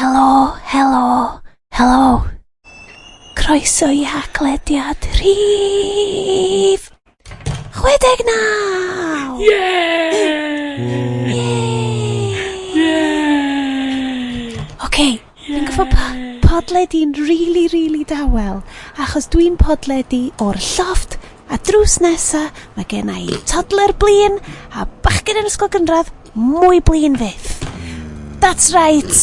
Helo, helo, helo. Croeso i Haclediad rhif 69! Yeah! Yeah! Yeah! Oce, fi'n goffo podledi'n really, really dawel, achos dwi'n podledi o'r llofft a drws nesa mae gen i toddler blin a bachgen yn ysgol gynradd mwy blin fyth. That's right!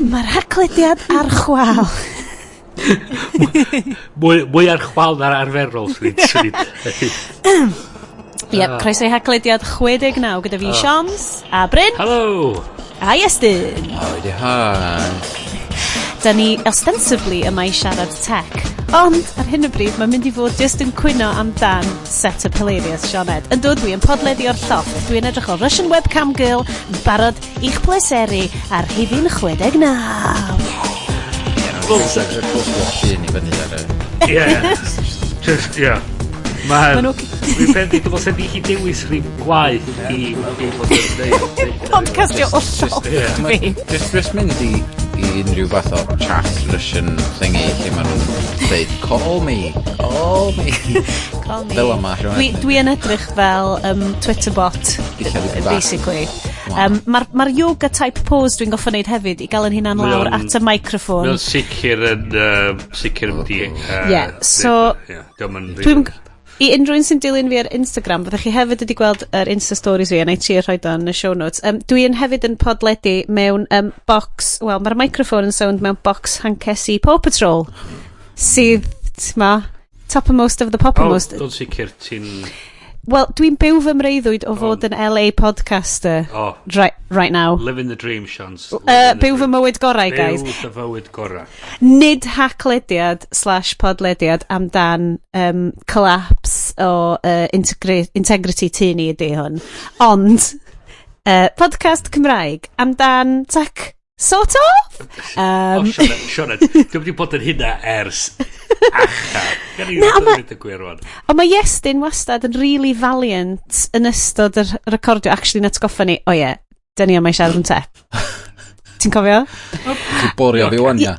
Mae'r Haclediad ar chwal. Mwy ar chwal na'r arferol, swn i'n Yep, croeso i Haclediad 69 gyda fi, Sions, a Bryn, Hello! a Iestyn. Oedi hi. Da ni ostensibly yma i siarad tech, ond ar hyn o bryd mae'n mynd i fod just yn cwyno amdan set-up hilarious Sioned. Yn dod dwi yn podledi o'r llofft, dwi'n edrych o Russian Webcam Girl yn barod i'ch pleseru ar rhifyn 69. Llun i fyny ar y. Yeah. Just, yeah. Ma' Mae'n Dwi'n meddwl dwi'n meddwl sef i chi dewis rhif gwaith i fod yn neud. Podcastio o llofft fi. Just mynd i unrhyw fath o chat Russian thingy lle maen nhw'n dweud "Call me, call me." Call me. Fel yma, Sioned. Dwi yn edrych fel Twitter bot, Dillad i bach. basically. Mae'r ma yoga type pose dwi'n goffo wneud hefyd i gael yn hunan Mae lawr at y microphone. Mae'n sicr yn sicr yn mynd i Yeah, so Yeah, diolch yn I unrhyw un sy'n dilyn fi ar Instagram, fyddech chi hefyd wedi gweld yr Insta stories fi, a na i trio rhoi o yn y show notes. Dwi yn hefyd yn podledu mewn box, wel, mae'r microphone yn sound mewn box hancesi Paw Patrol, sydd, t'ma, top most of the Oh, poppermost. dwi'n sicr ti'n Wel, dwi'n byw fy mreuddwyd o fod yn LA podcaster right now. Living the dream, Sions. Byw fy mywyd gorau, guys. Byw dy fywyd gorau. Nid Haclediad/podlediad amdan collapse o integrity tŷ ni ydy hwn. Ond, podcast Cymraeg amdan tech, sort of? O, Sioned, Sioned, dwi'n wedi bod yn hynna ers acha. Gan i Na, ond dweud y gwir rwan. Ond mae Iestyn wastad yn really valiant yn ystod yr recordio, actually natgoffa ni, o ie, dyn ni yma i siarad am tech. Ti'n cofio? Ti'n borio fi wan, ia?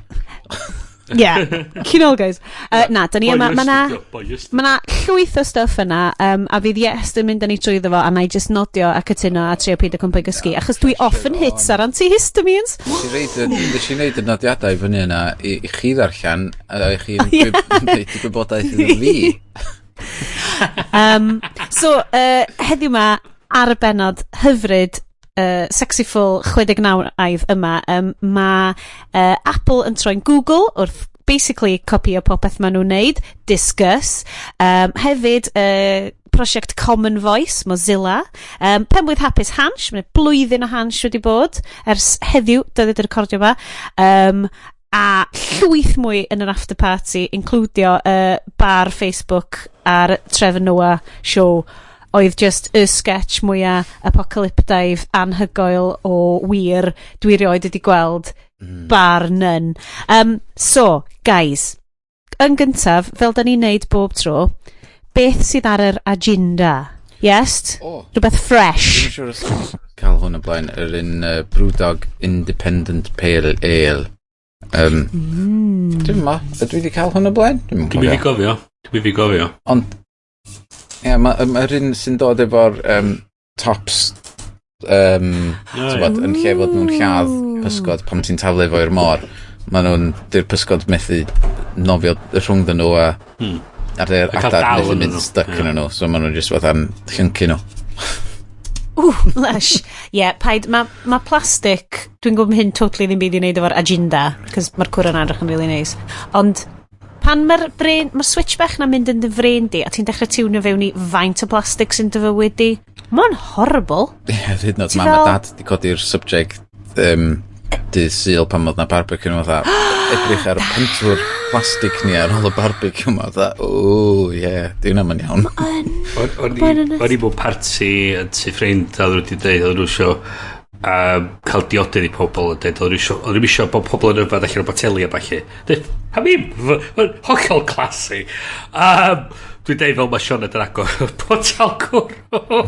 Yeah. Cyn ôl, guys. Na, dyn ni yma, Boi ma' na Iestyn, boi Iestyn. Ma' na llwyth o stuff yna, a fydd Iest yn mynd â ni trwyddo fo, a na i just nodio a cytuno a trio peidio cwmpa i gysgu, achos dwi off yn hits ar antihistamines. Nes i neud y nodiadau fyny yna i chi ddarllen, a i chi deud y gwybodaeth iddo fi. So, heddiw ma, ar y benod hyfryd, sexyful 69 aidd yma, mae Apple yn troi'n Google wrth basically copio popeth maen nhw'n neud, discuss. Hefyd, prosiect Common Voice, Mozilla. Penblwydd hapus Hansh, mae'n blwyddyn o Hansh wedi bod ers heddiw, dyddiad y recordio yma. A llwyth mwy yn yr after party, includio bar Facebook ar Trevor Noah show oedd just y sketch mwyaf apocalyptaidd anhygoel o wir dwi erioed wedi gweld, bar none. So, guys, yn gyntaf, fel da ni'n neud bob tro, beth sydd ar yr agenda? Yes? O. Rhywbeth fresh. Dwi'n siŵr os ti'n cael hwn o blaen, yr un Brewdog Independent Pale Ale. Dwi'n ma, ydw i wedi cael hwn o blaen? Dwi'm yn Dwi'n mynd i cofio. gofio. Dwi'n mynd i gofio. Ond, ie, mae'r ma un sy'n dod efo'r tops, t'bod, yn lle fod nhw'n lladd pysgod pan ti'n taflu fo i'r môr, maen nhw'n, di'r pysgod methu nofio rhwngddyn nhw a a'r A cael adar dal methu ynddyn mynd nhw. stuck yn nhw, so maen nhw'n just fatha'n llyncu nhw. Ooh, lush. Ie, yeah, paid, mae ma plastic, dwi'n gwybod ma hyn totally ddim byd i wneud efo'r agenda, cos mae'r cwr yn edrych yn really nice. Ond pan mae'r brain, mae'r switch bach na'n mynd yn dy frain di, a ti'n dechrau tiwnio fewn i faint o plastic sy'n dy fywyd di, mae'n horrible. Ie, hyd yn oed Ti mam a fel dad di codi'r subject dydd Sul pan oedd na barbecue nhw fatha edrych ar y pentwr plastic ni ar ôl y barbecue yma fatha, o ie, di hwnna'n mynd iawn. O'n i Mae'n o'n i mewn parti yn tŷ ffrind a oedden nhw wedi dweud oedden nhw isio cael diodydd i pobl yn dweud oedden nhw isio bod pobl yn yfad allan o boteli a ballu. Dweud, I mean, hollol classy. Um, Dwi'n deud fel mae Sioned yn agor potel cwrw.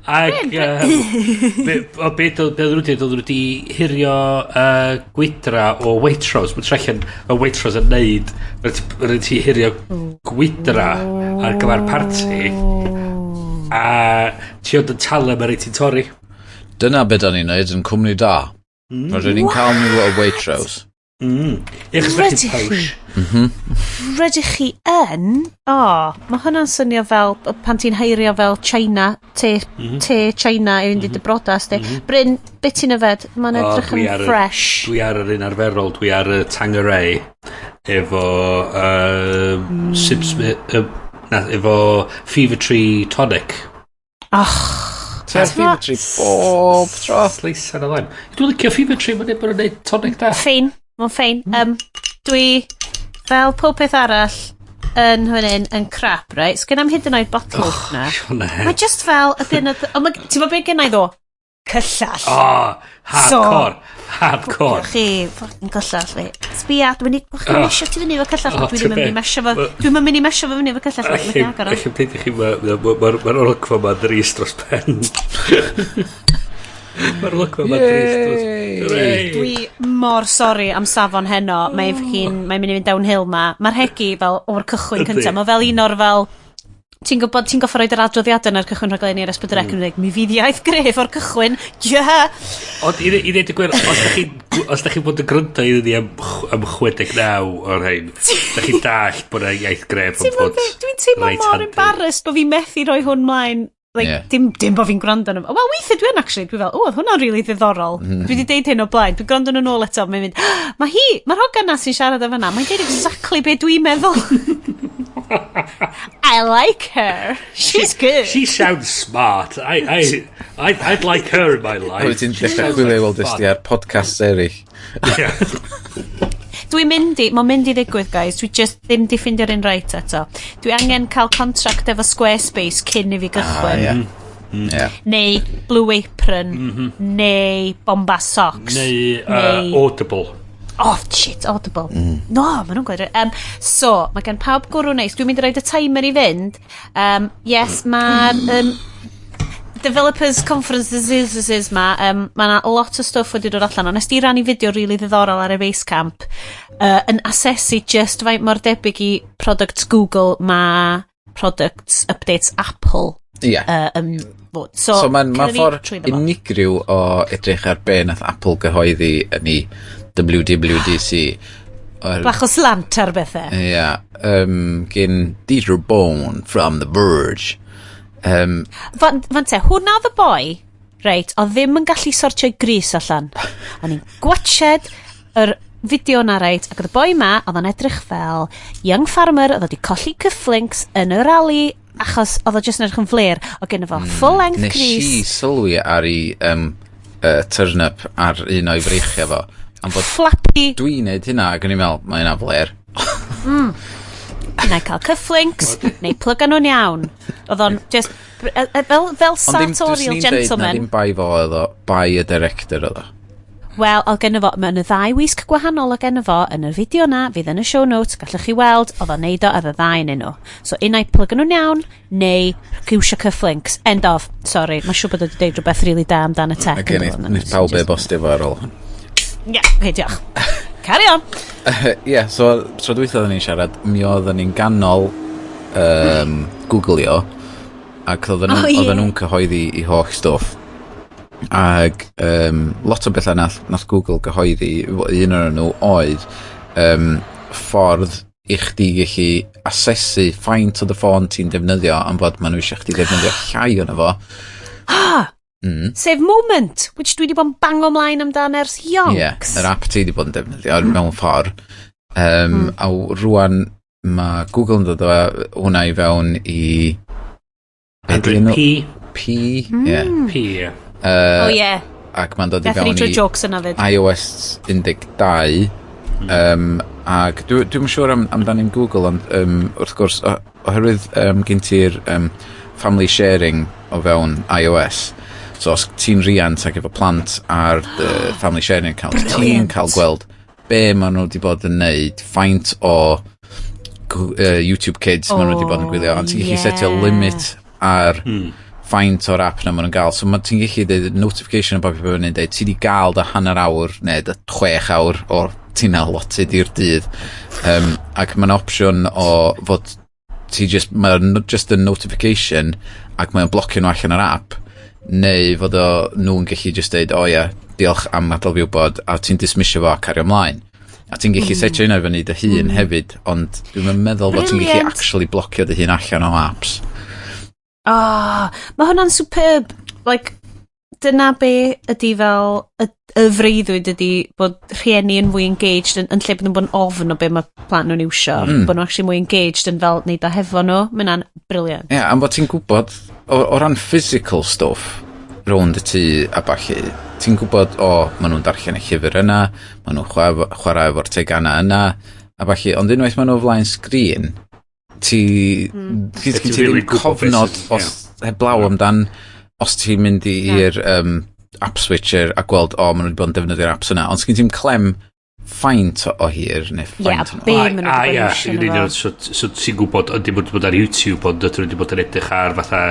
Ac o beth oedd nhw wedi oedd nhw wedi hurio gwydra o Waitrose. Mae'n trallan mae Waitrose yn neud, mae'n ti hurio gwydra ar gyfer parti a ti ond yn talu am y rei ti'n torri. Dyna beth o'n i'n neud yn cwmni da. Rydyn ni'n cael nhw o Waitrose. Ie, chos Rydych chi'n posh. Rydych chi yn... O, oh, mae hwnna'n swnio fel pan ti'n heirio fel China, te, te China i fynd i dy brodas di. Bryn, beth ti'n yfed? Mae'n edrych yn fresh. Dwi ar yr un arferol, dwi ar y Tanqueray efo Sipsmith, na, efo Fever Tree Tonic. Och, Ti ar Fever Tree bob tro. Sleisan o lime. Dwi'n licio Fever Tree, mae'n bod yn neud tonic da. Ffein, mae'n ffein. Dwi, fel pob peth arall, yn hwn yn crap, right? Sgen i'm hyd yn oed bottle opener. Sioned. Mae just fel y dyn... Ond ti'n meddwl beth gennau ddo? Cyllall. Oh, hardcore. Hardcore. Chi, fucking cyllall fi. Sbia, dwi'n mynd i mesio ti fyny efo cyllall. Oh, Dwi ddim yn mynd i mesio fo. Dwi'n mynd i mesio fo fyny efo cyllall. Dwi'n mynd i agor o. Allai'm deud i chi, mae'r olygfa ma'n drist dros pen. Mae'r olygfa ma'n drist dros pen. Dwi mor sori am safon heno. Mae fucking, mae'n mynd i fynd downhill ma. Mae'r hegi fel o'r cychwyn Yndi. cyntaf. Mae fel un o'r fel... Ti'n gwybod, ti'n goffo roed yr adroddiadau yn ar cychwyn rhaglenni ar S4C yn dweud, mi fydd iaith gref o'r cychwyn. Yeah! Ond i ddeud y gwir, os da chi'n bod yn gryndo iddyn ni am 69 o'r rhain, da chi'n dallt bod yna iaith gref yn Ti'n bod gwbod be? Dwi'n teimlo reit mor handi. embarrassed bod fi methu rhoi hwn mlaen. Like, dim bod fi'n gwrando arno. Wel, weithiau dwi yn actually, dwi fel, o, oedd hwnna'n really ddiddorol. Dwi wedi deud hyn o blaen, dwi'n gwrando nhw nôl eto, mae'n mynd, mae hi, mae'r hogan na sy'n siarad efo na, mae'n deud exactly be dwi'n meddwl. I like her. She's good. She sounds smart. I'd like her in my life. Wyt ti'n She dechrau sounds chwilio i like weld fun. ysdi ar podcasts eraill. Yeah. Dwi'n mynd i, mae'n mynd i ddigwydd, guys. Dwi just ddim di ffeindio'r un right eto. Dwi angen cael contract efo Squarespace cyn i fi gychwyn. Ie. Neu Blue Apron, neu Bombas Socks. Neu Audible. Oh, shit, Audible. No, maen nhw'n gweud. So, mae gen pawb gwrw neis. Dwi'n mynd i roed y timer i fynd. Yes, mae'r Developers Conferences ma, mae yna lot o stwff wedi dod allan. Ond nes di rannu fideo really ddiddorol ar y Basecamp yn asesu just faint mor debyg i products Google ma products updates Apple fod. So, So mae'n ma cerwn ni ffordd trwyddo fo. unigryw o edrych ar be nath Apple gyhoeddi yn ei WWDC. Bach o slant ar bethau. Ie, gyn Dieter Bohn from The Verge. Fan te, hwnna oedd y boi, reit, oedd ddim yn gallu sortio'i grys allan. O'n i'n gwatched yr fideo na, reit, ac oedd y boi ma, oedd o'n edrych fel young farmer, oedd o wedi colli cufflinks yn y rali, achos oedd o jyst yn edrych yn fler, o gen fo full length Nes i crys, sylwi ar ei turn up ar un o'i freichiau fo. Am bod flappy, dwi'n neud hynna ac o'n i'n meddwl, mae hynna fler. neu cael cufflinks, neu plyga nhw'n iawn. Oedd o'n just, fel Ond ddim, sartorial dwi deud na gentleman. ddim bai fo oedd o, bai y director oedd o. Wel, oedd genno fo, mae yna ddau wisg gwahanol o genno fo yn y fideo na, fydd yn y show notes, gallwch chi weld, oedd o'n neud o ar y ddau yn nhw. So, unai plyga nhw'n iawn, neu iwsio cufflinks. End of. Sorry, mae'n siŵr bod o wedi deud rhywbeth really da amdan y tech. Ac ynddo fo, neith pawb e-bostio fo ar ôl hwn. Ie, yeah, okay, diolch. Carry on. Ie, so tro dwytha oedden ni'n siarad, mi oedden ni'n ganol Googlio, ac oedden nhw, Oh, ie. oedden nhw'n cyhoeddi i holl stwff. Ac lot o bethau nath Google gyhoeddi, un o'n nhw oedd ffordd i chdi gallu asesu faint o dy ffôn ti'n defnyddio am fod maen nhw eisiau chdi defnyddio llai ono fo. Sef Moment, which dwi wedi bod yn bango mlaen amdan ers Ie, yonks. yr app ti wedi bod yn defnyddio mewn ffordd. A rwan mae Google yn dod â hwnna i fewn i... be 'di Android enw? P. P, ie. P, ie. Oh, ie. Ac mae'n dod i Gathon ni fewn trwy i jokes yna fyd. iOS 12. Ac dwi'n siŵr amdani'n Google, ond wrth gwrs, oherwydd gen ti'r family sharing o fewn iOS, so os ti'n riant ac efo plant ar dy family sharing account, ti'n Brilliant. cael gweld be maen nhw wedi bod yn neud, faint o YouTube Kids maen nhw wedi bod yn gwylio, ond ti'n gallu setio limit ar faint o'r app na maen nhw'n gael. So ti'n gallu dweud notification o bob fyny'n dweud, ti wedi gael dy hanner awr neu dy 6 awr o'r ti'n allotted i'r dydd. Ac mae'n opsiwn o fod ti just, mae'n just a notification ac mae'n blocio nhw allan o'r app, neu fod o nhw'n gallu just deud, "O ia, diolch am adael fi wybod," a ti'n dismissio fo a cario ymlaen. A ti'n gallu setio hynna i fyny dy hun hefyd, ond dwi'n meddwl bod ti'n gallu actually blocio dy hun allan o apps. Oh, mae hwnna'n superb. Like, dyna be ydy fel y freuddwyd ydy bod rhieni yn fwy engaged yn lle bod nhw'n bod yn ofn o be mae plant nhw'n iwsio. Bod nhw'n actually mwy engaged yn fel neud o hefo nhw. Mae hwnna'n brilliant. Ie, yeah, am bod ti'n gwybod, o ran physical stuff, rownd y tŷ a ballu, ti'n gwybod, o, maen nhw'n darllen y llyfr yna, maen nhw'n chwarae efo'r tegana yna, a ballu, ond unwaith maen nhw o flaen sgrin, ti, Ti'n ti really ddim gwbod beth cofnod os, heblaw amdan, os ti'n mynd i'r app switcher a gweld, o, maen nhw wedi bod yn defnyddio'r apps yna, ond sgyn ti'n clem faint o hir, neu faint Be maen nhw A wedi bod ia, yn iwsio yn nhw union, fo. so ti'n gwybod, ydy bod bod ar YouTube, ond ydyn nhw wedi bod yn edrych ar fatha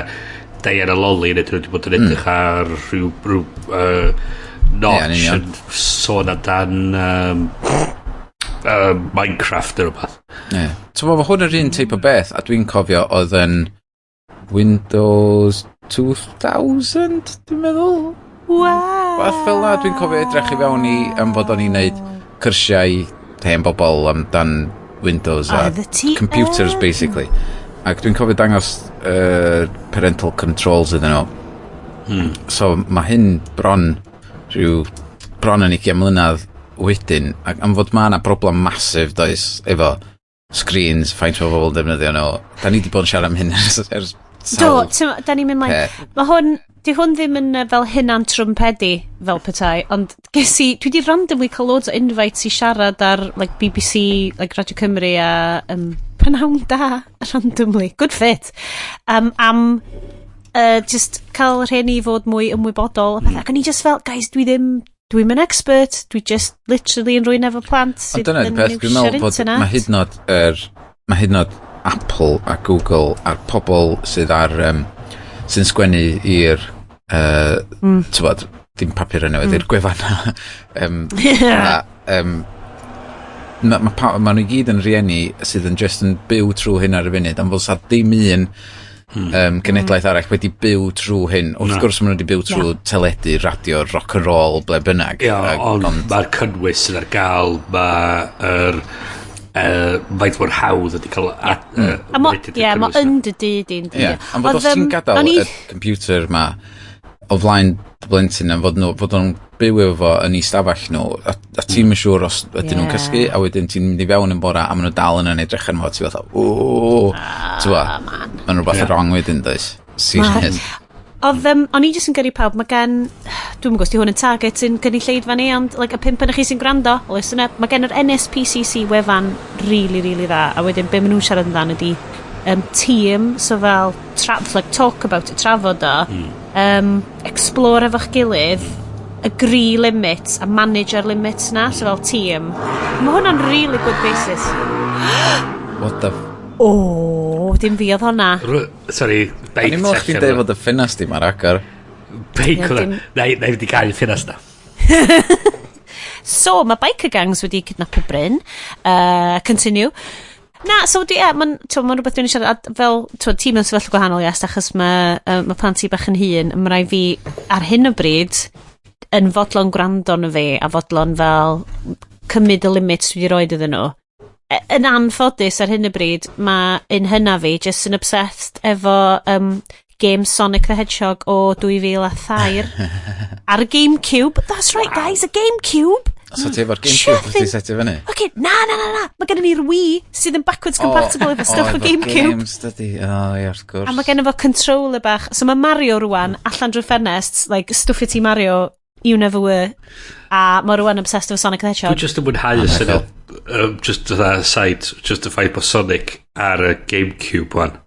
Diana Lolly, neu ydyn nhw wedi bod yn edrych ar rhyw Ie, yn notch union. yn sôn amdan Minecraft neu rhywbeth. Ie. Yeah. So mae hwn yr un teip o beth, a dwi'n cofio oedd yn Windows 2000, dwi'n meddwl? Wow. Fath fel na, dwi'n cofio edrych i fewn i am fod o'n i'n neud cyrsiau hen bobl amdan Windows a Oedd y ti computers, yn? basically. Ac dwi'n cofio dangos parental controls iddyn nhw. So mae hyn bron rhyw bron yn 20 mlynedd wedyn, ac am fod mae yna broblem massive does efo screens, faint o bobl yn defnyddio nhw. Da ni wedi bod yn siarad am hyn ers Do, sawl da ni'n mynd mlaen. peth. Mae hwn, di hwn ddim yn fel hunan trwmpedi fel petai, ond ges i, dwi di randomly cael loads o invites i siarad ar like, BBC, like Radio Cymru a Prynawn Da, randomly. Good fit. Am just cael rhieni i fod mwy ymwybodol a pethau. Ac o'n i just fel, guys, dwi ddim, dwi'n yn expert, dwi just literally yn rhywun efo plant Ond sydd dyna'r yn peth, dwi'n meddwl iwsio'r bod internet. mae hyd yn oed Apple a Google a'r pobl sydd ar sy'n sgwennu i'r tywod, ddim papur newydd, i'r gwefan na, ma nhw i gyd yn rieni sydd yn just yn byw trwy hyn ar y funud, am fod sa dim un genedlaeth arall wedi byw trwy hyn. Wrth Na. gwrs maen nhw wedi byw trwy teledu, radio, rock and roll, ble bynnag. Ia, ond mae'r cynnwys sydd ar gael, mae'r faint mor hawdd ydy cael A mo, mynediad i'r ie, ma cynnwys 'na. yn dy dŷ di'n Ie, am fod os ti'n gadael y computer ma o flaen dy blentyn am fod nhw'n byw efo fo yn ei stafell nhw a ti'n yn siŵr os ydyn nhw'n cysgu, a wedyn ti'n mynd i fewn yn bora a maen nhw dal yn edrych arno fo, ti fatha, "Ww," ti'n bo, mae'n rhywbeth wrong wedyn, does? Serious. Oedd, o'n i jyst yn gyrru pawb, mae gen, dwi'n gwybod os di hwn yn target yn gynulleidfa ni, ond like, y pump yn chi sy'n gwrando, listen up, mae gen yr NSPCC wefan really, really dda, a wedyn be maen nhw'n siarad amdano ydi team, so fel, like, talk about it, trafod o, explore efo'ch gilydd, agree limits a manage our limits na, so fel team. Mae hwnna'n really good basis. What the O, dim fi oedd hwnna. Sorry, beic. O'n i'n meddwl chdi'n deud fod y ffenast di ar agor. Beic Ie, oedd. Na i fynd i gael y ffenast na. So, mae biker gangs wedi kidnapio Bryn. Continue. Na, so di, ie, mae'n ma rhywbeth dwi'n siarad, a fel, t'wo, ti mewn sefyllfa gwahanol, yes, achos mae ma plant i bach yn hŷn, mae rai fi ar hyn o bryd yn fodlon gwrando arno fi a fodlon fel cymryd y limits dwi wedi roed iddyn nhw. Yn anffodus ar hyn o bryd, mae un hynna fi just yn obsessed efo game Sonic the Hedgehog o 2003 ar y GameCube. That's right, guys, a GameCube! So ti efo'r GameCube wedi setio fyny? Okay, na, na, na, na. Mae gennym ni'r Wii sydd yn backwards compatible efo stuff o efo GameCube. Games, dydi. O, ie, wrth gwrs. A mae gennym fo controller bach. So mae Mario rwan allan drwy ffenest, like, stwffio ti Mario, you never were. A mae rwan obsessed efo Sonic the Dwi'n Hedgehog. just yn mwynhau y syniad, just fatha aside, just y ffaith bod Sonic ar y GameCube wan.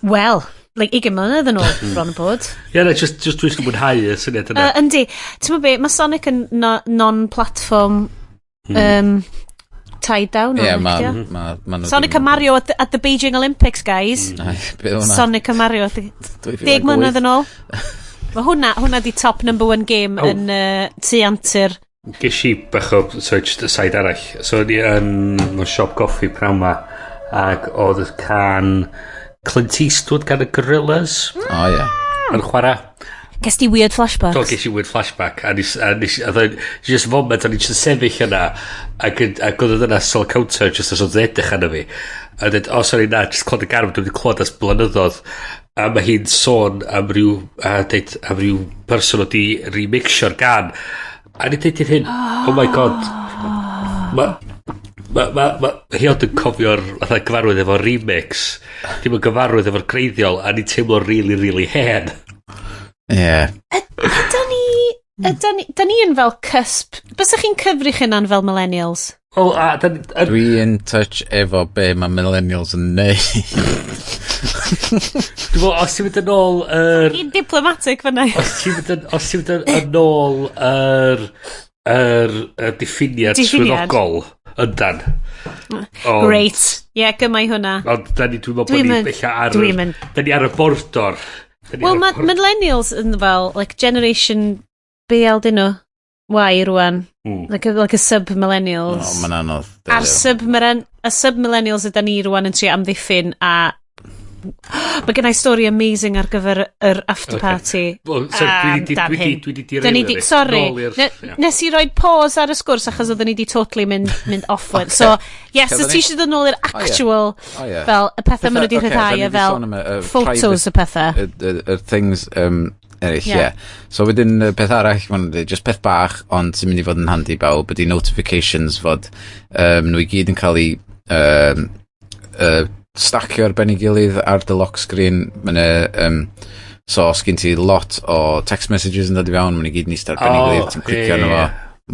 Well, like 20 mlynedd yn ôl, bron o bod. Ie, na, just dwi'n mwynhau y syniad yna. Yndi, ti'n gwybod be, mae Sonic yn no, non-platform tied down Ie, on. Ma, yeah. ma nhw Sonic a Mario at the Beijing Olympics, guys. Ai, be oedd hwnna? Sonic a Mario at the 2008? 10 mlynedd yn ôl. Mae hwnna di top number one game Oh. yn tu antur. Ges i bach o, sorry, just aside arall. So, o'n i yn mewn siop goffi pnawn ma, ac oedd y can Clint Eastwood gan y Gorillaz O, ie. yn chwarae. Ges ti weird flashbacks? Do, ges i weird flashback, a oedd just moment, o'n i just yn sefyll yna, ac oedd yna sol counter, just as oedd yn edrych arno fi. A dweud, "Oh, sorry, na, just clod y garw, dwi wedi clod ers blynyddoedd." A mae hi'n sôn am ryw, a dweud, am ryw person oedd di remixio'r gan. A ni dweud i'r hyn, "Oh my God, ma hi ond yn cofio'r fatha gyfarwydd efo remix, dim yn gyfarwydd efo'r greiddiol, a ni teimlo really, really hen." Ie. Yda ni yn fel cusp. Bysach chi'n cyfri chi'na'n fel millennials? Wel, a, da, a, Dwi in touch efo be mae millennials yn neud. Dwi'n meddwl, os ti'n mynd yn ôl yr I'n diplomatic fyna. Os ti'n mynd yn ôl yr diffiniad Diffiniad. swyddogol, yndan. Ond Great. Ie, yeah, gymau hwnna. Ond da ni, dwi'n meddwl bod Dwi'm ni bella ar dwi'm Da ni ar y bordor. Da ni Wel, ar y mae millennials yn fel, like, generation BL dyn nhw. Y rwan. Like a sub-millennials. O, mae'n anodd. A'r sub y sub-millennials yda ni rwan yn trio amddiffyn a mae gen i stori amazing ar gyfer yr after party. Wel, sorry, dwi 'di- amdan dwi 'di- hyn. dwi 'di Da ni derailio di, ni. sorry, Nôl i'r- ie. nes i roi pause ar y sgwrs achos oedden ni di totally mynd offward. So, yes, so Cadw ti ni. eisiau dod nôl i'r actual, O, ie. fel y pethau maen nhw wedi Ocê, rhyddhau da ni a 'di fel sôn am y photos y pethau. Y things eraill, ie. Ie. Yeah. So wedyn y peth arall, ma'n dweud, just peth bach, ond sy'n mynd i fod yn handi i bawb, ydy notifications fod nhw i gyd yn cael ei stacio ar ben ei gilydd ar dy lock screen. Mae'n so os gen ti lot o text messages yn dod i fewn, maen i gyd yn eistedd ar ben ei gilydd, ti'n clicio arno fo,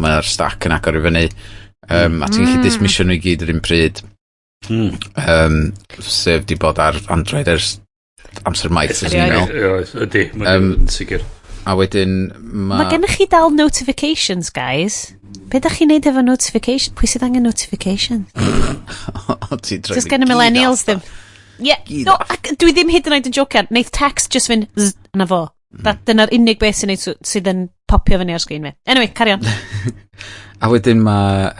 mae'r stack yn agor i fyny. A ti'n gallu dismissio nhw i gyd yr un pryd. Sef di bod ar Android ers amser maith, ys ni'n meddwl. Ie, ydy, mae'n sicr. A wedyn ma Mae gennych chi dal notifications, guys. Be da chi'n neud efo notification? Pwy sydd angen notification? O, ti'n troi Just nhw gen y gyd millennials off. ddim. Yeah, Gyd no, off. ac dwi ddim hyd yn oed yn jocian. Neith text just fynd zzz, yna fo. Dyna'r unig beth sy'n neud sydd yn popio fyny ar sgrin fi. Anyway, carry on. A wedyn mae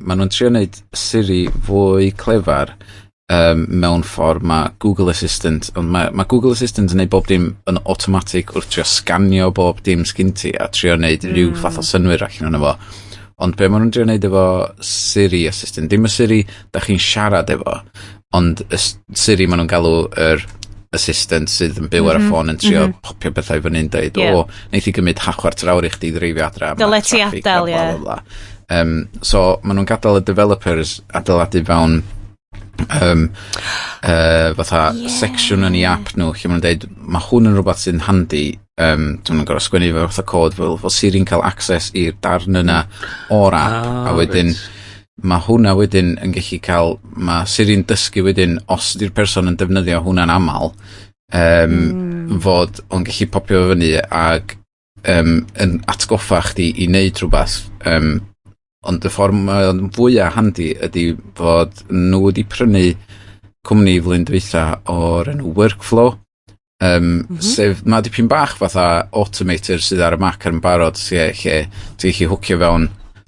ma nhw'n trio wneud Siri fwy clefar mewn ffordd mae Google Assistant, ond mae Google Assistant yn neud bob dim yn automatic wrth trio sganio bob dim sgin ti a trio wneud rhyw fath o synwyr allan ono fo. Ond be maen nhw'n trio wneud efo Siri Assistant, dim y Siri da chi'n siarad efo, ond y Siri maen nhw'n galw yr assistant sydd yn byw ar y ffôn yn trio popio pethau fyny'n deud, "O, neith i gymryd ha chwarter awr i chdi ddreifio adra. Ma' Dyle ti traffic a adael, bla, ie. bla, bla." So, maen nhw'n gadael y developers adeiladu fewn fatha section yn ei app nhw lle maen nhw'n deud mae hwn yn rhywbeth sy'n handi, dwi'n nhw'n gorfod sgwennu fo fatha cod fel Siri'n cael access i'r darn yna o'r app a wedyn mae hwnna wedyn yn gallu cael, mae Siri'n dysgu wedyn os ydy'r person yn defnyddio hwnna'n aml, fod o'n gallu popio fo fyny ag yn atgoffa chdi i wneud rhywbeth, ond y ffordd mae o'n fwyaf handi ydy fod nhw wedi prynu cwmni flwyddyn dwytha o'r enw Workflow, sef, mae dipyn bach fatha automator sydd ar y Mac ar yn barod, lle ti'n gallu hwcio fewn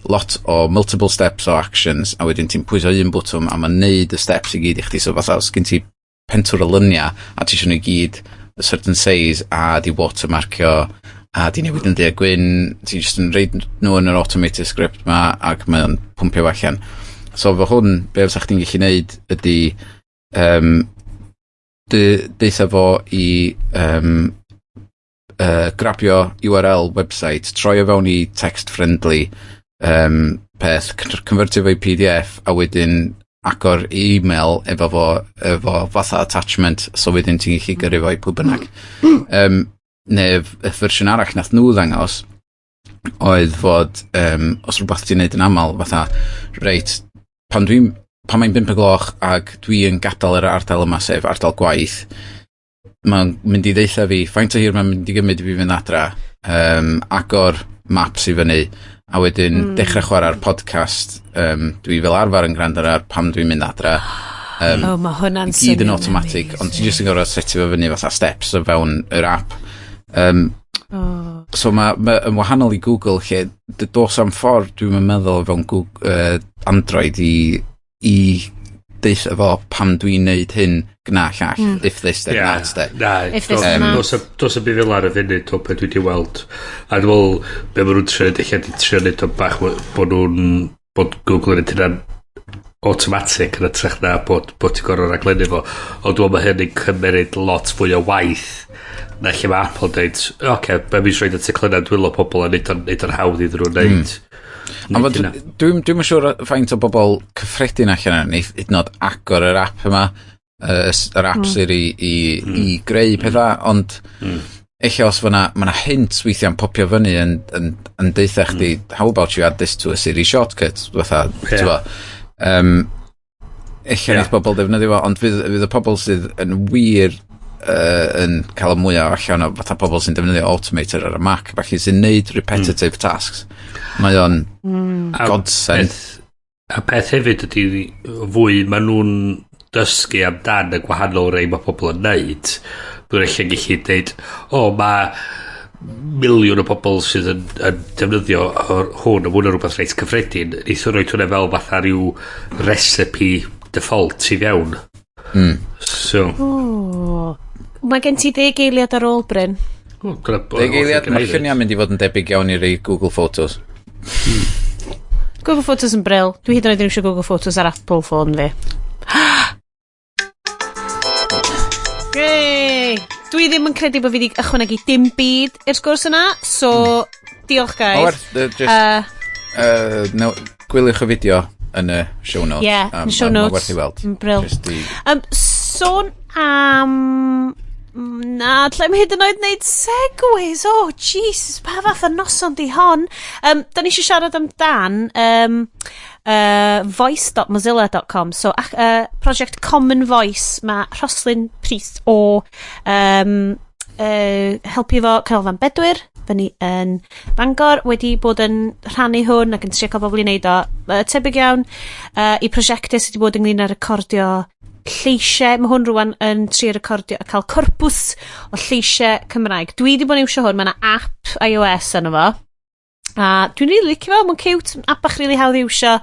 lot o multiple steps o actions, a wedyn ti'n pwyso un bwtwm a mae'n neud y steps i gyd i chdi. So fatha, os gen ti pentwr o lynia a ti eisiau nhw i gyd a certain size a di watermarkio a di newid yn ddu a gwyn, ti'n just yn reid nhw yn yr automated script ma ac mae o'n pwmpio fo allan. So fo hwn, be fysa chdi'n gallu neud ydy deutha fo i grabio URL website, troi o fewn i text friendly peth, convertio fo i PDF a wedyn agor email efo fo, efo fatha attachment, so wedyn ti'n gallu gyrru fo i pwy bynnag. Neu y fersiwn arall nath nhw ddangos oedd fod os rhywbeth ti'n neud yn aml, fatha, reit, pan mae'n 5 y gloch ac dwi yn gadael yr ardal yma, sef ardal gwaith, mae'n mynd i ddeutha fi, faint o hir mae'n mynd i gymryd i fi fynd adra, agor Maps i fyny, a wedyn dechrau chwarae'r podcast dwi fel arfer yn gwrando ar pam dwi'n mynd adra. Oh, mae hwnna'n I gyd yn swnio'n automatic, ond amazing. ti'n just yn gorfod setio fo fyny fatha steps o fewn yr app. So mae ma yn wahanol i Google lle dos am ffordd dwi'n meddwl o fewn Google, Android i deutha fo pam dwi'n neud hyn gna llall, if this then that de. Na, If this then that. Dos am byd fel ar y funud o beth dwi wedi weld. A dwi'n meddwl, be maen nhw'n trio neud, eich di trio neud o bach bod nhw'n, bod Google yn neud hynna'n automatic yn ytrach na bod ti'n gorfod raglennu fo. Ond dwi'n meddwl mae hynny'n cymryd lot fwy o waith na lle mae Apple deud, oce, okay, be mis rhaid y teclynnau dwylo pobl a neud o'n hawdd iddyn nhw neud. Ond Neud hynna. Dwi'n siŵr faint o bobl cyffredin allan yna neith hyd yn oed agor yr app yma, yr app Siri i greu pethau, ond ella os fyna, ma' 'na hints weithiau'n popio fyny yn deutha chdi, "How about you add this to a Siri shortcut?" Fatha, Ie. yeah. Ella neith bobl defnyddio fo, ond fydd y pobl sydd yn wir yn cael y mwyaf allan o fatha pobl sy'n defnyddio Automator ar y Mac, felly sy'n neud repetitive tasks. Mae o'n godsend. A peth hefyd ydy fwy maen nhw'n dysgu amdan y gwahanol rei mae pobl yn neud. Bydd eich gallu deud, o, mae miliwn o bobl sydd yn defnyddio hwn, a hwn yn rhywbeth reit cyffredin. Neith nhw roid hwnna fel fatha rhyw recipe default i fewn. So, Oh. Mae gen ti 10 eiliad ar ôl, Bryn. O, dyna 10 eiliad, mae'r lluniau mynd i fod yn debyg iawn i rei Google Photos. Google Photos yn brill. Dwi hyd yn oed yn eisiau Google Photos ar Apple phone fi. Yay! Dwi ddim yn credu bod fi wedi ychwanegu dim byd i'r sgwrs yna, so diolch, guys. O, werth, just, no, gwyliwch y fideo yn y show notes. Yeah, yn show notes. Mae werth i weld. Yn brill. Just i Sôn am... Na, allai'm hyd yn oed wneud segues. Oh, Jesus, pa fath o noson di hon? Da ni eisiau siarad amdan voice.mozilla.com. So, project Common Voice. Mae Rhoslyn Prys o helpu fo Canolfan Bedwyr fyny yn Bangor wedi bod yn rhannu hwn ac yn trio cael bobl i wneud o. Tebyg iawn i prosiectau sydd wedi bod ynglyn â recordio lleisiau. Mae hwn rwan yn trio recordio a cael corpws o lleisiau Cymraeg. Dwi wedi bod yn iwsio hwn, mae yna app iOS arno fo. A dwi'n rili licio fo, mae'n cute, app bach rili hawdd i iwsio.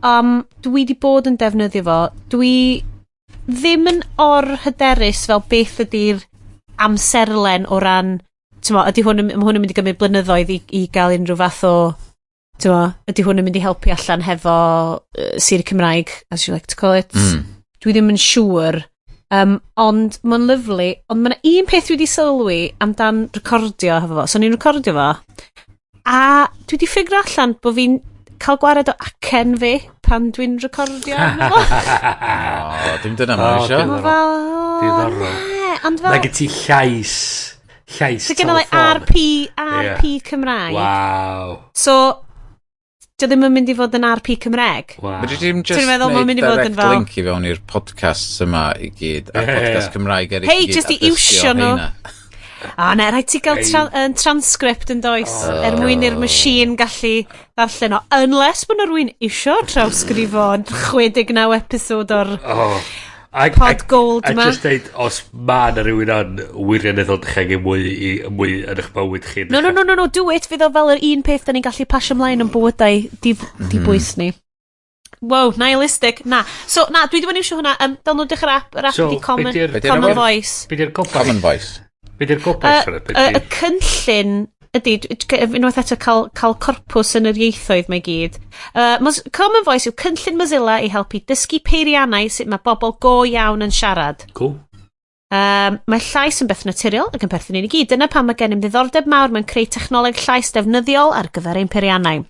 Dwi wedi bod yn defnyddio fo. Dwi ddim yn or-hyderus fel beth ydy'r amserlen o ran, t'mo, ydy hwn, yn- ma' hwn yn mynd i gymryd blynyddoedd i gael unrhyw fath o, t'mo, ydy hwn yn mynd i helpu allan hefo Siri Cymraeg, as you like to call it. Dwi ddim yn siŵr. Ond mae'n lyfli. Ond mae'n un peth dwi wedi sylwi amdan recordio hefo fo. So ni'n recordio fo. A dwi wedi ffigur allan bod fi'n cael gwared o acen fi pan dwi'n recordio arno fo. O, dim dyna O, mae'n eisiau. Ma' fel, o, Diddorol. ne, ond fel, Mae gen ti llais so gen i like teleffon. RP, RP Cymraeg. Waw. So, dio ddim yn mynd i fod yn RP Cymraeg. Waw. Fedri di'm just Ti'n meddwl ma'n neud mynd i fod yn direct fel- link i fewn i'r podcasts yma i gyd, a'r Ie, ie, podcast ie. Cymraeg eraill Hei, i gyd, jyst i a dysgu o iwsio nhw. heina. A na, rhaid ti gael Ei. transcript yn does, er mwyn i'r machine gallu ddarllen o. Unless bod na rhywun isio trawsgrifo 69 episod o'r Oh. Pod gold A ma. just deud, os ma na rhywun yn wirioneddol dychmygu mwy yn eich bywyd chi. No, no, no, no, no, do it. Fydd o fel yr un peth da ni'n gallu pasio ymlaen yn bywydau di bwys ni. Wow, nihilistic. Na. So, na, dwi wedi bod yn iwsio hwnna. Downloadwch yr app. Yr app So, ydi Common, be di'r- Common Be di'r- Voice. Be di'r gobaith? Common Voice. Be di'r gobaith? Y cynllun ydy, unwaith eto cael corpws yn yr ieithoedd mae gyd. Common Voice yw cynllun Mozilla i helpu dysgu peiriannau sut mae bobl go iawn yn siarad. Cool. Mae llais yn beth naturiol ac yn perthyn i ni gyd. Dyna pam mae gennym ddiddordeb mawr mewn creu technoleg llais defnyddiol ar gyfer ein peiriannau.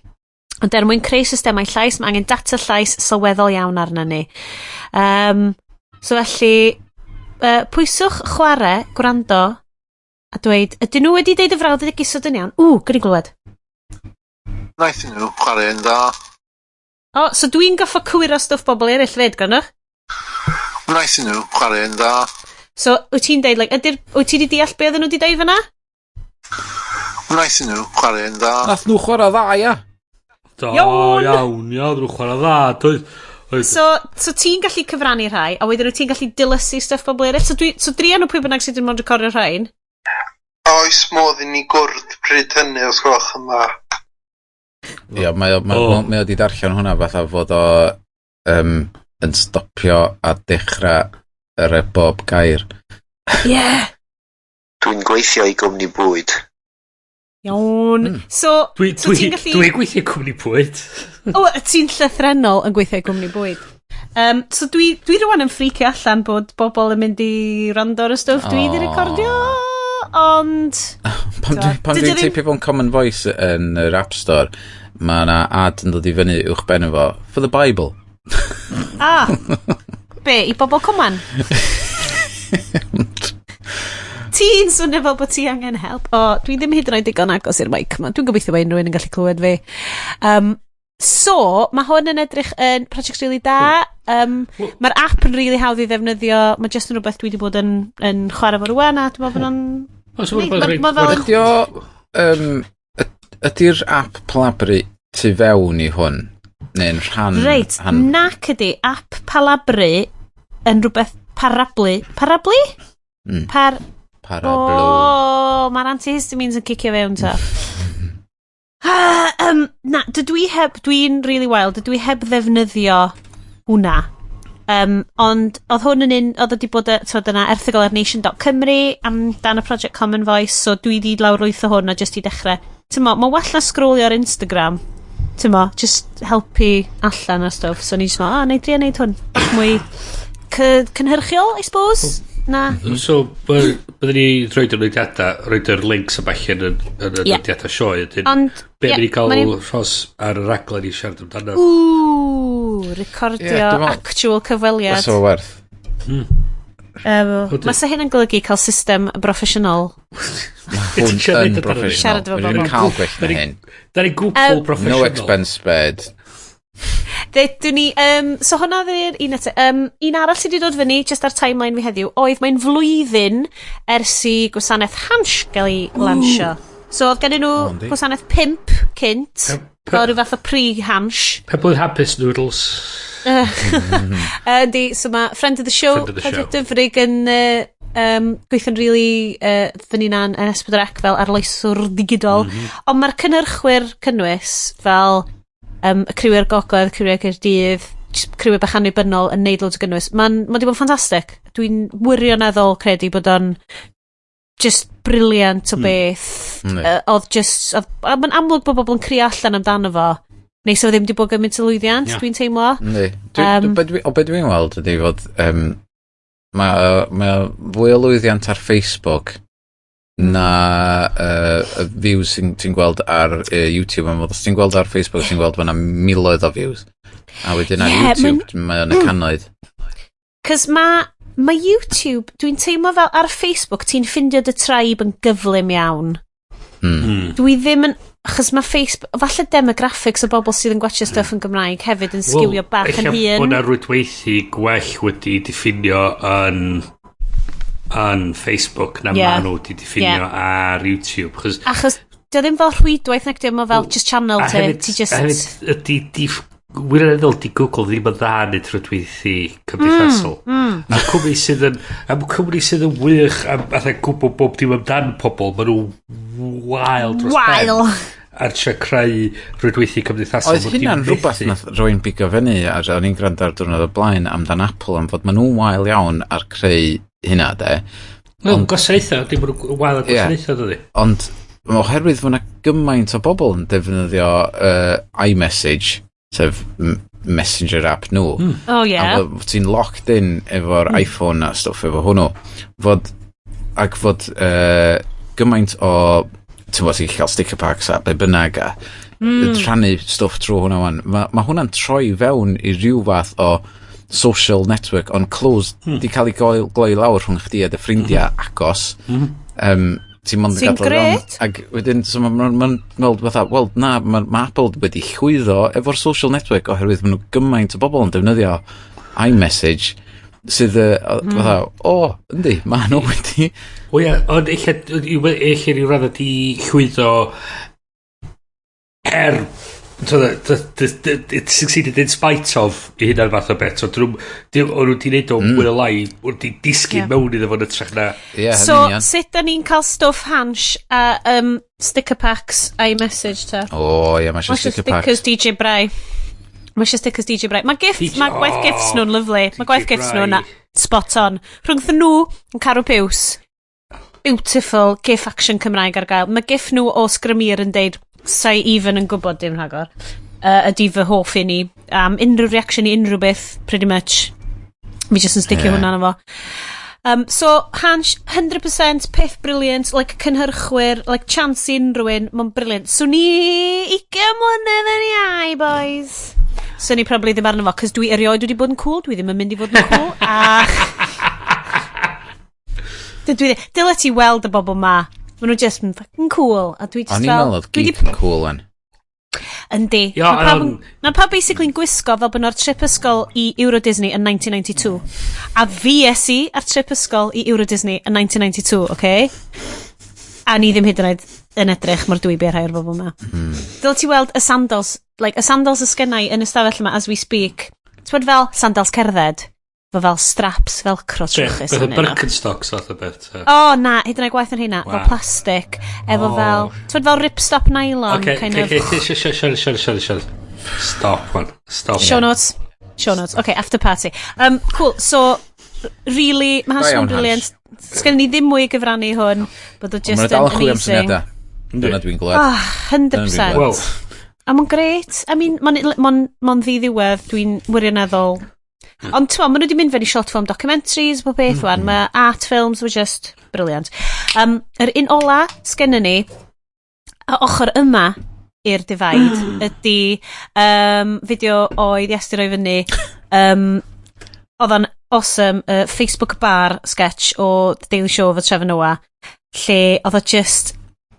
Ond er mwyn creu systemau llais, mae angen data llais sylweddol iawn arno ni. So felly, pwyswch chwarae, gwrando, a dweud, ydyn nhw wedi deud y frawddeg isod yn iawn? Ww, gwni glywed. Wnaethon nhw chwarae'n dda. O, so dwi'n goffo cywiro stwff bobl eraill fyd, gwrandwch? Wnaethon nhw chwarae'n dda. So, wyt ti'n deud, like, wyt ti wedi deall be oedden nhw wedi deud fyna? Wnaethon nhw chwarae'n dda. Nath nhw chwarae dda, ia. Do, Iawn. Iawn, iawn, nhw'n chwarae dda. So ti'n gallu cyfrannu rhai, a wedyn wyt ti'n gallu dilysu stuff bobl eraill. So druan nhw pwy bynnag sydd wedi bod yn recordio rhain. Oes modd i ni gwrdd pryd hynny os gwelwch yn dda? Ia, mae O. mae o 'di darllen hwnna fatha fod o yn stopio a dechrau ar y bob gair. Yeah. Dwi'n gweithio i gwmni bwyd. Iawn. So, so ti'n gallu Dwi gweithio cwmni bwyd. O, ti'n llythrennol yn gweithio i gwmni bwyd. So dwi rwan yn ffricio allan bod bobl yn mynd i rando ar y stwff dwi wedi recordio, ond Pan Dydi dwi'n ddim- teipio fo'n Common Voice yn yr App Store, mae yna ad yn dod i fyny uwch ben efo, for the Bible. Ah, be, i bobl Cwmann? Ti'n swnio fel bod ti angen help. O, dwi ddim hyd yn oed digon agos i'r mic yma. Dwi'n gobeithio bod unrhyw un yn gallu clywed fi. So, mae hwn yn edrych yn project really da. Mae'r app yn really hawdd i ddefnyddio. Mae just yn rhywbeth dwi wedi bod yn chwarae fo rwan a dwi'n meddwl bod o'n O, so Neis, ma'n ma' fel Ydy o... Ydy'r app Palabru tu fewn i hwn? Neu'n rhan Reit, rhan nac ydi, app Palabru yn rhywbeth parablu. Parablu? Par Parablu. O, mae'r antihistamines yn cicio fewn ta. Ah, na, dydw i heb, dwi'n really wild, dydw i heb ddefnyddio hwnna. Ond oedd hwn yn un, oedd wedi bod, t'wod, yna erthygl ar nation.cymru amdan y Project Common Voice, so dwi di lawrlwytho hwn a just i dechrau. Tymo, mae well na scrollio ar Instagram. Tymo, just helpu allan a stwff. So ni just meddwl, ah, neu drio neud hwn. Bach mwy cynhyrchiol, I suppose. Na. So, byddwn ni roed yr nodiadau, roed yr links a falle yn y nodiadau sioe. Wedyn, Ond, be ie, mynd i gael ma' ni'n Rhos ar y raglen i siarad amdano. Ww, recordio Ie, dwi'n meddwl actual cyfweliad. Fysa fo werth. Mae sa hyn yn golygu cael system broffesiynol. Hwn Ti'n siarad yn amdano ni? broffesiynol. Siarad efo Fedrwn ni'n bobl. cael gwell na hyn. Da ni gwbl broffesiynol. No expense spared. Ddedwn ni, so hwnna ddi'r un eto. Un arall sydd wedi dod fyny, just ar timeline fi heddiw, oedd mae'n flwyddyn ers i gwasanaeth Hansh gael ei lansio. So oedd gennyn nhw O, yndi. gwasanaeth pimp cynt, fel rhyw fath o pre-Hansh. Penblwydd hapus, noodles. Yndi, so mae friend of the show, Friend of the Project show. Dyfrig yn gweithio'n really fyny na'n yn S4C fel arloeswr digidol. Ond mae'r cynnyrchwyr cynnwys fel y criwiau'r Gogledd, criwiau Caerdydd, jyst criwiau bach annibynnol yn neud loads o gynnwys. Mae'n ma 'di bod yn ffantastig. Dwi'n wirioneddol credu bod o'n just brilliant o beth. Yndi. Oedd just, oedd, a mae'n amlwg bod bobl yn crio allan amdano fo. Neu so ddim wedi bod gymaint o lwyddiant, dwi'n teimlo. Yndi. O be dwi'n weld ydy fod mae fwy o lwyddiant ar Facebook na y views sy'n ti'n gweld ar YouTube. Am fod os ti'n gweld ar Facebook, ti'n gweld bod yna miloedd o views. A wedyn ar YouTube, mae o'n y cannoedd. Cos ma YouTube, dwi'n teimlo fel ar Facebook, ti'n ffindio dy tribe yn gyflym iawn. Dwi ddim yn... Achos mae Facebook... Falle demographics o bobl sydd yn gwatchio stuff yn Gymraeg hefyd yn sgiwio bach yn Ella hŷn. bod 'na rwydweithi gwell wedi diffinio yn Facebook na ma nhw wedi diffinio ar YouTube. Chos, Achos dio ddim fel rhwydwaith nag dio, mae fel just channel a ti. hefyd, Ti just a hefyd ydy wirioneddol di Google ddim yn dda yn neud rhwydweithi cymdeithasol. A cwmni sydd yn wych am fatha gwybod bob dim amdan pobl, maen nhw wael dros ben Wael. ar trio creu rhwydweithi cymdeithasol. Oedd Ma' nhw 'di hynna'n rhywbeth methu. nath rwy'n bigo fyny ar o'n i'n gwrando ar diwrnod o blaen amdan Apple am fod maen nhw'n wael iawn ar creu hynna de. Wel, gwasanaethau, dim ond wael ar gwasanaethau, dydy. Ond oherwydd fod yna gymaint o bobl yn defnyddio iMessage, sef messenger app nhw, Oh yeah. a fod ti'n locked in efo'r iPhone a stwff efo hwnnw, fod, ac fod gymaint o, ti'n bod, ti'n gallu cael sticker packs a be bynnag a rhannu stwff trwy hwnna wan. Mae ma hwnna'n troi fewn i ryw fath o social network ond closed, di cael ei gloi lawr rhwng chdi a dy ffrindiau agos. Ti'n mond yn Sy'n gadael i fewn. grêt. Ac wedyn, so mae'n ma, ma weld fatha, wel na, mae ma Apple wedi llwyddo efo'r social network oherwydd maen nhw gymaint o bobl yn defnyddio iMessage. Sydd, fatha, o, yndi, ma nhw wedi. O ia, ond eich ryw raddau di llwyddo er it succeeded in spite of i hynna'r fath o beth. So, o'n nhw wedi neud o mwy o lai, o'n nhw wedi disgyn mewn iddo fo'n ytrach na. Yeah, so, sut da ni'n cael stwff Hansh a sticker packs iMessage ta? O, ie, mae eisiau sticker packs. Stickers DJ Brai. Mae eisiau stickers DJ Brai. Mae gift, mae gwaith gifts nhw'n lyfli. Mae gwaith gifts nhw'n spot on. Rhwngth nhw yn Caryl Piws. Beautiful gif action Cymraeg ar gael. Mae gif nhw o Sgrymir yn deud, sa'i even yn gwybod dim rhagor, ydy fy hoff i ni. Unrhyw reaction i unrhyw beth, pretty much. Mi jyst yn sticio hwnna arno fo. So, Hansh, 100% peth brilliant, like cynhyrchwyr, like chance i unrhyw un, mae'n brilliant. So ni 20 mlynedd yn iau, boys. So ni probably ddim arno fo, cos dwi erioed wedi bod yn cool, dwi ddim yn mynd i fod yn cool, a dwi, dyle ti weld y bobl ma. Maen nhw just yn fucking cool. A dwi just O'n i'n fel meddwl oedd dwi geek yn cool wan. Yndi. Ia, Mae pawb ma pawb basically'n gwisgo fel bod nhw ar trip ysgol i Euro Disney yn 1992. A fi es i ar trip ysgol i Euro Disney yn 1992, okay? A ni ddim hyd yn oed yn edrych mor dwi ar rhai o'r bobl yma. Dyle ti weld y sandals, like, y sandals ysgennau yn y stafell yma as we speak. Ti'n fel sandals cerdded? Fo fel straps velcro trwchus Beth y arnyn nhw. Birkenstocks fath o beth. O, na, hyd yn oed gwaith yn hynna. Fel plastic, efo fel, ti'n fel ripstop nylon, kind of. Okay, sorry, sorry, sorry, sorry. Stop, man. Stop. Show notes. Show notes. Okay, after party. Cool, so, really, mae Da Hansh iawn, yn brilliant. Sgen ni ddim mwy i gyfrannu hwn, bod o Ond just maen nhw yn dal yn chwilio am amazing. syniadau. Dyna dwi'n glwad. Ah, 100%. Wel, A mae'n great. I mean, mae'n ma ddiddiwedd, dwi'n wirioneddol. Ond ti'n maen nhw wedi mynd fewn i short form documentaries, bob beth wan. Mae art films were just brilliant. Yr un ola sgennon ni, a ochr yma i'r divide, ydy fideo oedd Iestyn roi fyny. Oedd o'n awesome, Facebook bar sketch o The Daily Show efo Trevor Noah, lle oedd o just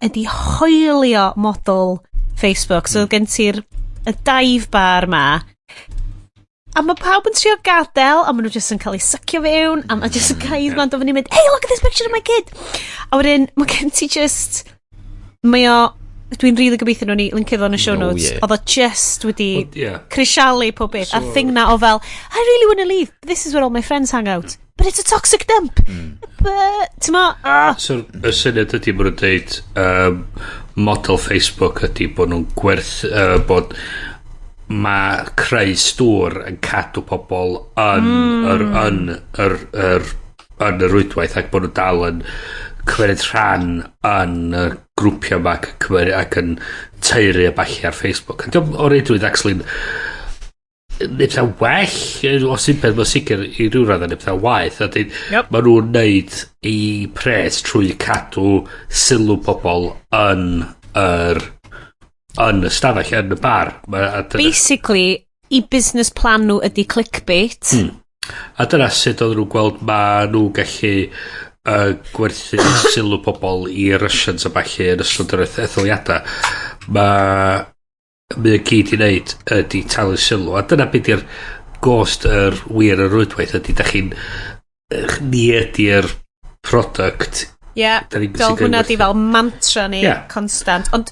ydi hoelio model Facebook. So gen ti'r y dive bar ma, a mae pawb yn trio gadael, a maen nhw just yn cael eu sycio fewn, a mae just y guys ma'n dod fyny mynd, "Hey, look at this picture of my kid!" A wedyn, mae gen ti just, mae o, dwi'n rili really gobeithio nhw'n i linkio fo yn y show notes, oedd o just wedi Wel, ie. crisialu pob beth, a'r thing na o fel, "I really want to leave, but this is where all my friends hang out. But it's a toxic dump." But, ti'n ma, ah. So, y syniad ydy bod nhw'n deud model Facebook ydy bod nhw'n gwerth, bod mae creu stwr yn cadw pobl yn, yr, yn, yr, yr, yn y rwydwaith ac bod nhw dal yn cymryd rhan yn y grwpiau yma ac, yn cymryd, ac yn taeru a ballu ar Facebook. A diolch o reidrwydd actually neud pethau well, os un peth mae'n sicr i ryw radd yn neud pethau waeth, a dweud, maen nhw'n neud i pres trwy cadw sylw pobl yn y stafell, yn y bar. Basically, i business plan nhw ydy clickbait. A dyna sut oedden nhw'n gweld ma nhw gallu gwerthu sylw pobl i Russians a ballu yn ystod yr etholiadau. Mae mae o gyd i wneud ydy talu sylw. A dyna beth yw'r ghost yr wir y rwydwaith ydy, da chi'n ni ydy'r product. Ie, yeah, Da ni'n fel sy'n hwnna di gwerthu. fel mantra ni, constant. Ond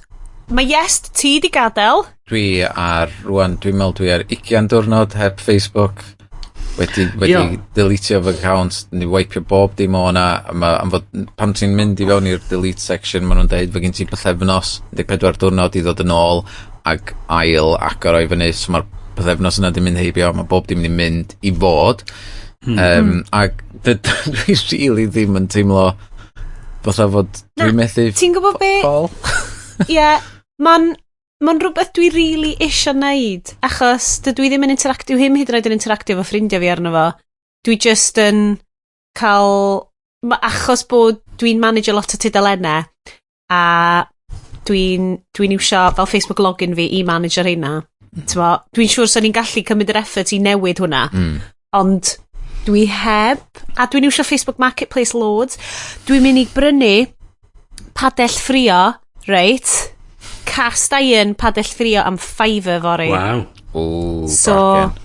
mae Iest, ti di gadael. Dwi ar, rwan, dwi'n meddwl dwi ar 20 diwrnod heb Facebook. Wedi deletio fy account, ni wipeio bob dim o hwnna. A ma, am fod, pan ti'n mynd i fewn i'r delete section, maen nhw'n deud fod gen ti pythefnos, 14 diwrnod i ddod yn ôl ac ail agor o'i fyny. So mae'r pythefnos yna di mynd heibio, mae bob dim di mynd i fod. Ac dwi really ddim yn teimlo fatha fod dwi'n methu Ti'n gwybod be? ffol. Ie, yeah, mae'n ma rhywbeth dwi really isio neud, achos dydw i ddim yn interactio, hyn hyd yn oed yn interactio efo ffrindiau fi arno fo. Dwi just yn cael, achos bod dwi'n manage lot o tudalennau, a dwi'n dwi iwsio fel Facebook login fi i manage ar hynna. T'mo, dwi'n siŵr sy'n ni'n gallu cymryd yr effort i newid hwnna, ond dwi heb, a dwi'n iwsio Facebook Marketplace loads. Dwi'n mynd i brynu padell ffrio, reit, cast iron padell ffrio am fiver fory. Waw. Ooh, So, bargain.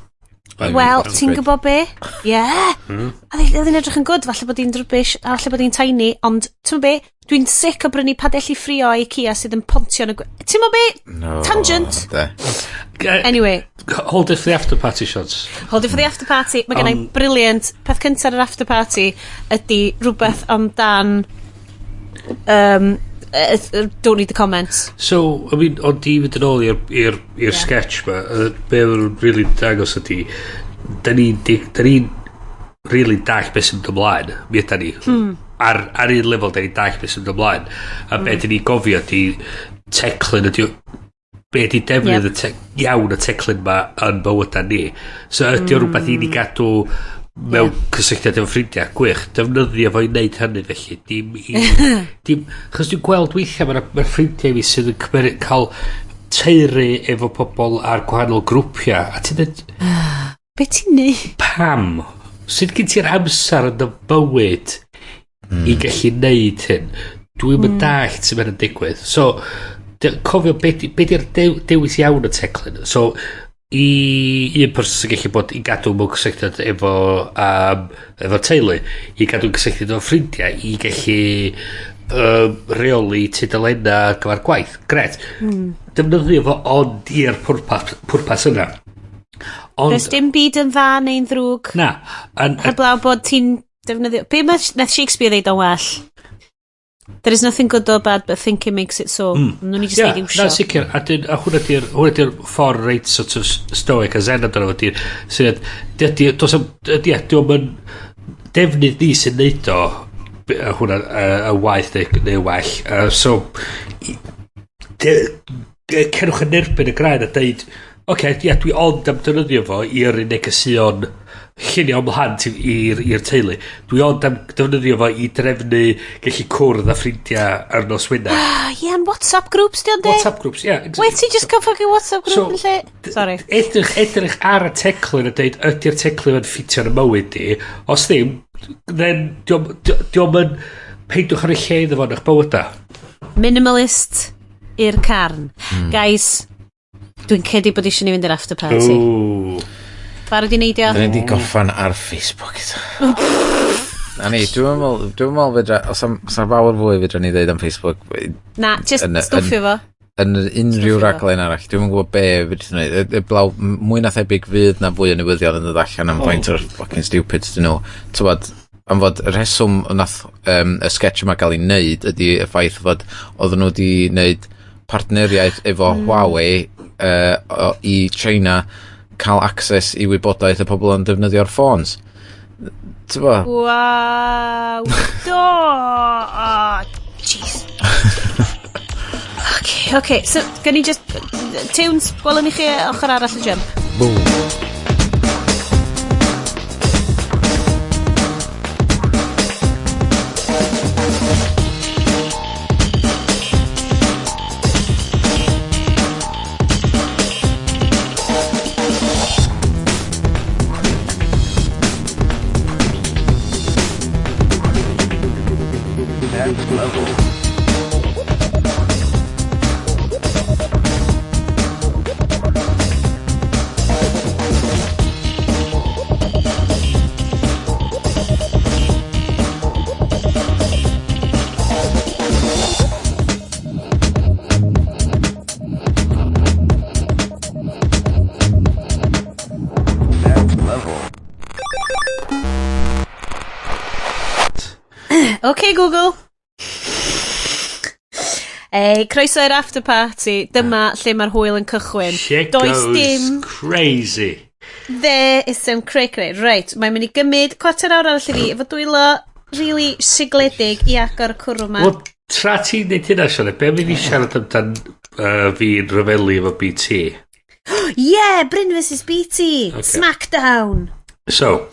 Wel, ti'n gwybod be? Ie. Yeah. A oedd hi'n edrych yn good, falle bod hi'n rubbish, a falle bod hi'n tiny, ond ti'n be? Dwi'n sick o brynu padelli ffrio IKEA sydd yn pontio yn y... Ti'n be? No, Tangent. De. Anyway. Hold it for the after party shots. Hold it for the after party. Mae gen i brilliant. Peth cyntaf ar yr after party ydy rhywbeth amdan... Don't need the comments. So, I mean, ond i fynd yn ôl i'r yeah. sketch ma, be o'n nhw'n really dangos ydy, da ni'n da ni really dall beth sy'n mynd ymlaen. Mi yda ni. Ar un lefel, da ni'n dall beth sy'n mynd ymlaen. A be da ni'n gofio ydy teclyn ydy be ydy defnydd iawn y teclyn ma yn bywydau ni. So ydy o rhywbeth i ni gadw mewn cysylltiad efo ffrindiau, gwych, defnyddio fo i wneud hynny felly. Dim i... dim, chos dwi'n gweld weithiau mae'na ma ffrindiau fi sydd yn cymeru, cael teuru efo pobl ar gwahanol grwpiau. A ti'n dweud, Be ti'n neud? Pam? Sut gen ti'r amser yn dy bywyd i gallu neud hyn? Dwi'n mm. dallt sut mae'n digwydd. So, cofio be di'r dewis iawn y teclyn. So, i un person sy'n gallu bod i gadw mewn cysylltiad efo teulu, i gadw cysylltiad efo ffrindiau, i gallu reoli tudalenna ar gyfer gwaith. Gret. Defnyddio fo ond i'r pwrpas yna. Ond, Does dim byd yn dda neu'n ddrwg. Na. Heblaw bod ti'n defnyddio... Be mae nath Shakespeare ddeud o'n well? There is nothing good or bad, but thinking makes it so. Nhw'n ni just yeah, neud iwsio. Na, sicr. A hwnna di'r ffordd reit sort of stoic a zen amdano fo di'r syniad, dydy, dos am, ie, diolch yn defnydd ni sy'n neud o, a hwnna y waith neu well. So, cerwch yn erbyn y graen a deud, oce, okay, ia, dwi ond am defnyddio fo i'r negeseuon llunio ymlaen i'r teulu. Dwi ond am defnyddio fo i drefnu gallu cwrdd â ffrindiau ar nos Wener. Ah, ie, yeah, WhatsApp groups di ond de? WhatsApp groups, ie. Yeah, exactly. Wait, ti just cael fucking WhatsApp group So, yn lle? Sorry. Edrych ar y teclyn a deud, ydy'r teclyn yn ffitio yn y mywyd di? Os ddim, then diolch yn peidwch ar y lle iddo fo yn eich bywyda. Minimalist i'r carn. Guys, dwi'n credu bod eisiau ni fynd i'r after party. Ooh. Barod i neidio? Da ni wedi gorffan ar Facebook eto. Na ni, dwi'n meddwl fedra, os am fawr fwy fedra ni ddeud am Facebook Na, just stwffio fo. Yn unrhyw Stwffio fo. raglen arall, dwi'n gwybod be fedra ni ddeud. Blaw, mwy na thebyg fydd na fwy o newyddion yn dod allan am faint o'r fucking stupid dyn nhw. Tywod, am fod y rheswm nath y sketch yma gael ei wneud ydy y ffaith fod oedden nhw wedi wneud partneriaeth efo Huawei i China cael access i wybodaeth y pobl yn defnyddio'r ffôns. T'bo? Waw. Do. Oh, jeez. Okay, so, gan i just... Tunes, gwelwn i chi ochr arall y jump. Boom. Next level. Next level. Okay, Google. Ei, croeso i'r after party. Dyma lle mae'r hwyl yn cychwyn. Shit Does goes dim crazy. There is some cray cray. Reit, mae'n mynd i gymryd cwarter awr arall i fi efo dwylo really sigledig i agor y cwrw ma. Wel, tra ti'n neud hynna, Sian, be mynd i siarad amdan fi'n rhyfelu efo BT? Yeah, Bryn vs BT. Okay. Smackdown. So,